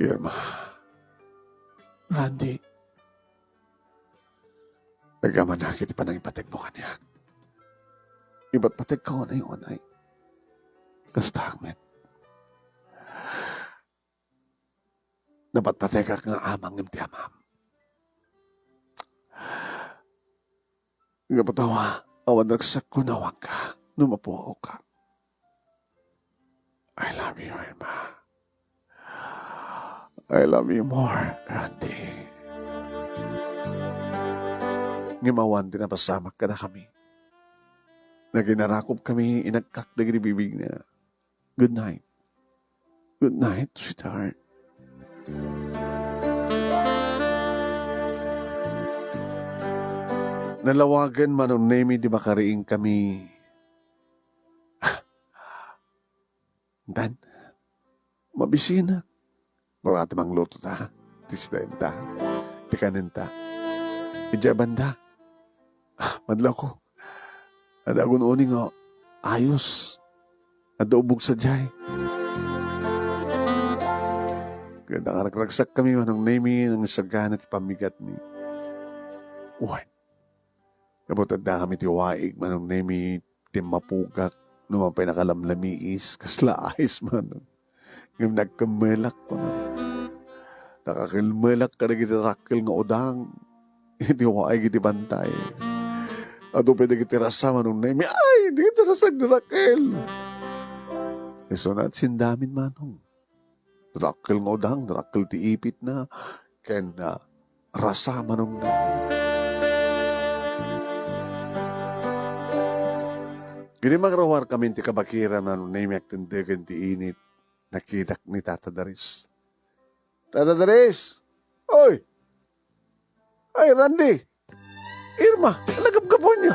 Irma, Randy, agamanak iti panangipategmo kaniak. Ipatpategka unay-unay. Kastaak met. Napatpategak nga ama ngem ti amam. Gapu ta awan ragsakko no awanka, no mapuoka. I love you, Irma. I love you more, Randy. Ngem awan ti napasamak kadakami. Naginarakop kami, inagkak dagiti bibigna. Good night. Good night, sweetheart. Nalawagen Manong Nemi idi makariing kami. Dan, Mabisinak. Mura ti manglutota. Ti sitaenta. Ti kanenta. Idiay banda. Ah, madlawko. Adda agun-uni nga ayos. Adda ubog sadiay. Ket nangragragsakkami, Manong Nemi, nangisagana ti pammigatmi. Wen, gapu ta addakami ti waig, Manong Nemi, timmapugak, no mapay nakalamlamiis, kasla ayos, Manong. Ngem nagkemmelak, kunak. Nakakemmelak kadagiti dakkel nga udang iti waig iti bantay. Adu pay dagiti rasa, Manong Nemi. Ay, dagiti rasa ti dakkel. Isu nat sindamin, Manong. Dakkel nga udang, dakkel ti ipitna, ken, ah, rasa, Manong Nemi. Idi mangruarkami ti kabakiran, Manong Nemi, agtendeken ti init, nakitak ni Tata Darius. "Tata Darius! Oy! Ay, Randy! Irma, nagapgapuanyo?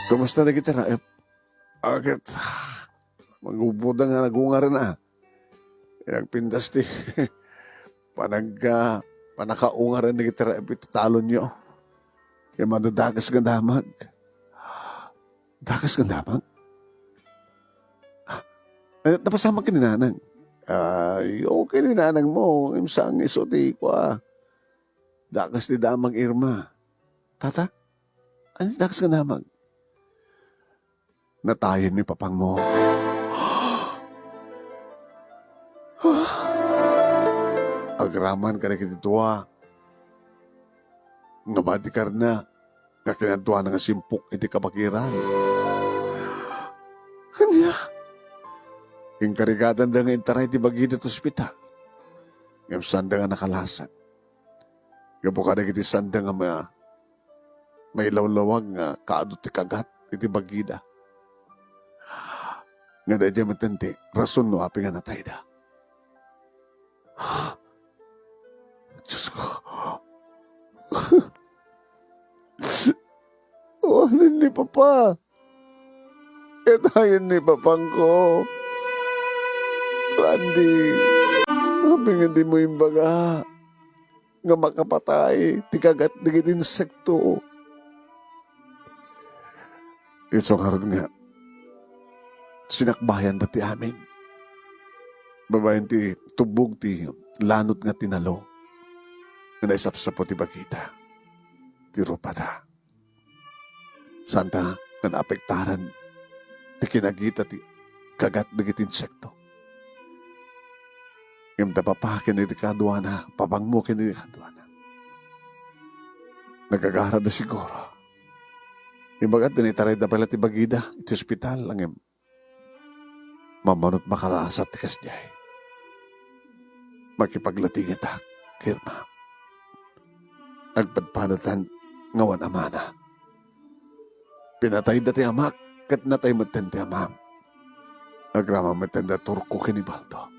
Kumusta dagiti raep?" "Aket, manguboda nga nagungaren a. Nagpintas ti panag-, ah, panakaungaren dagiti raep iti talonyo. Kaya madadakes nga damag." "Dakes nga damag? Ah, eh, napasamak ken ni nanang?" "Ay, okay ni nanang mo. Imsang isu ti kua. Dakes ti damag, Irma." "Tata, ania dakes nga damag?" "Natayen ni papangmo." Agraman kadagiti dua nga madikarna nga kinaduana nga simpok iti kabakiran. Ania? Inkarigadanda nga intaray ti bagida iti ospital. Ngem sanda nga nakalasat. Gapu kadagiti sanda nga ma-, mailawlawag nga kaadu ti kagat iti bagida. Nga daydiay metten ti rason no apay nga natayda. Diosko. Awanen ni Papa. Itayen ni Papangko. Randy, apay nga dimo imbaga nga makapatay ti kagat dagiti insekto? Isu ngarud nga sinakbayanda ti amin. Babaen ti tubbog ti lanot nga tinalo nga naisapsapo ti bagida, ti rupada. Santa nga naapektaran ti kinagita ti kagat dagiti insekto. Ngem da Papa ken ni kaduana, Papangmo ken ni kaduana, nagagarada siguro. Imbagad, itaray da pay la ti bagida iti ospital, ngem mammanot makalasat ti kasdiay. Makipaglatingetak, Irma. Agpadpadatan nga awan amana. Pinatayda ti amak, ket natay metten ti amam. Agraman metten da Turco ken Ibaldo.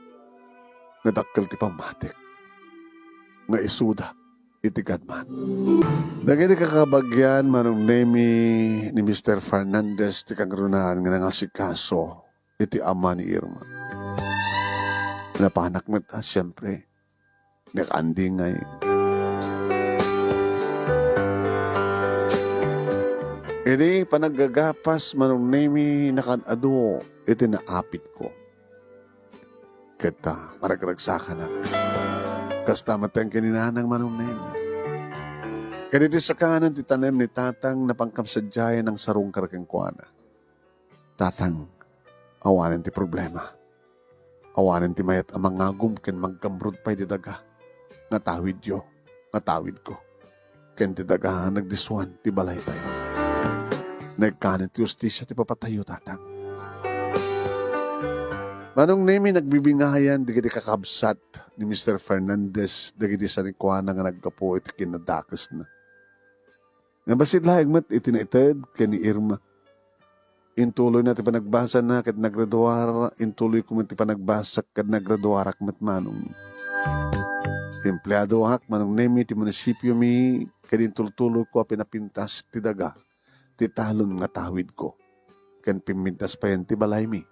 Nadakkel ti pammatik nga isuda iti gadman. Dagiti kakabagian, Manong Nemi, ni Mister Fernandez ti kangrunaan nga nangasikaso iti ama ni Irma. Napanak met, ah, siempre. Nakaandingay. Idi panaggagapas, Manong Nemi, nakan-adu iti naapitko. Ket, ah, maragragsakanak. Kasta met ken ni nanang, Manong Nemi. Ket iti sakanan ti tanem ni tatang, napangkapsadiayen nangsarungkar kenkuana. Tatang, awanen ti problema. Awanen ti mayat a mangagum ken manggamrud pay ti daga nga tawidyo, nga tawidko, ken ti daga a nagdisuan ti balaytayo. Naikkan ti hustisia ti papatayo, tatang. Manong Nemi, nagbibingayan dagiti kakabsat ni Mister Fernandez dagiti sanikuana nga naggapu iti kinadakesna. Nga bassit laeng met iti naited ken ni Irma. Intuloyna ti panagbasana ket nagraduar, intuloyko met ti panagbasak ket nagraduarak met, Manong. Empleadoak, Manong Nemi, ti munisipiomi, ket intultuloyko a pinapintas ti daga ti talon nga tawidko, ken pimpintas payen ti balaymi.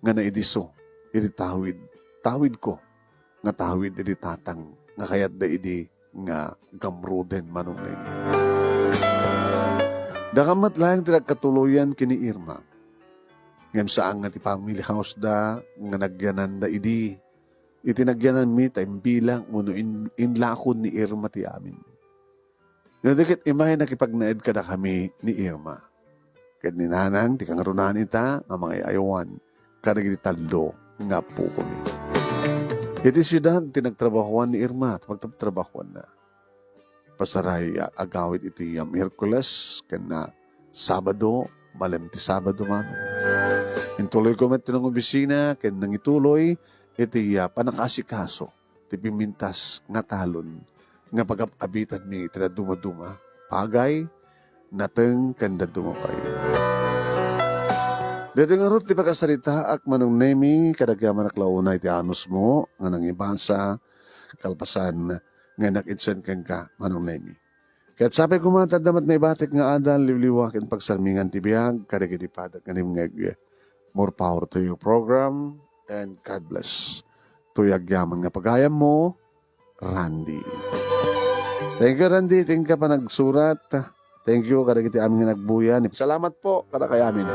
nga naidiso iti tawid, tawidko nga tawid iti tatang nga kayatda idi nga gamruden, Manong Nemi. Dakam met laeng ti nagkatuloyan ken ni Irma. Ngem saan nga ti family house da nga nagyananda idi. Iti nagyananmi ta imbilang wenno in-, inlakon ni Irma ti amin. Nga di ket imay nakipagnaed kadakami ni Irma. Ket ni Nanang ti kangrunaan ita nga mangay-ayawan kadagiti tallo nga appokomi. Iti siudad ti nagtrabahoan ni Irma, ti pagtrabahoanna. Pasaray a-, agawid iti, ah, Miyerkules ken, ah, Sabado, malem ti Sabado man. Intuloyko met ti nangobisina ken nangituloy iti, ah, pannakaasikaso ti pimmintas nga talon nga pagab-abitanmi iti dadduma-duma, pagay, nateng, ken dadduma pay. Daytoy ngarud ti pakasaritaak, Manong Nemi, kadagiti amannak la unay ti anusmo nga nangibasa, kalpasan nga innak-itsen kenka, Manong Nemi. Ket sapay koma ta adda met naibatik nga adal, liwliwa ken pagsarmingan ti biag kadagiti padak nga dimngeg. More power to your program and God bless. Toy agyaman nga pagayammo, Randy. Thank you, Randy. Thank you panagsurat. Thank you kadagiti amin nga nagbuya. Salamat po kadakayamin.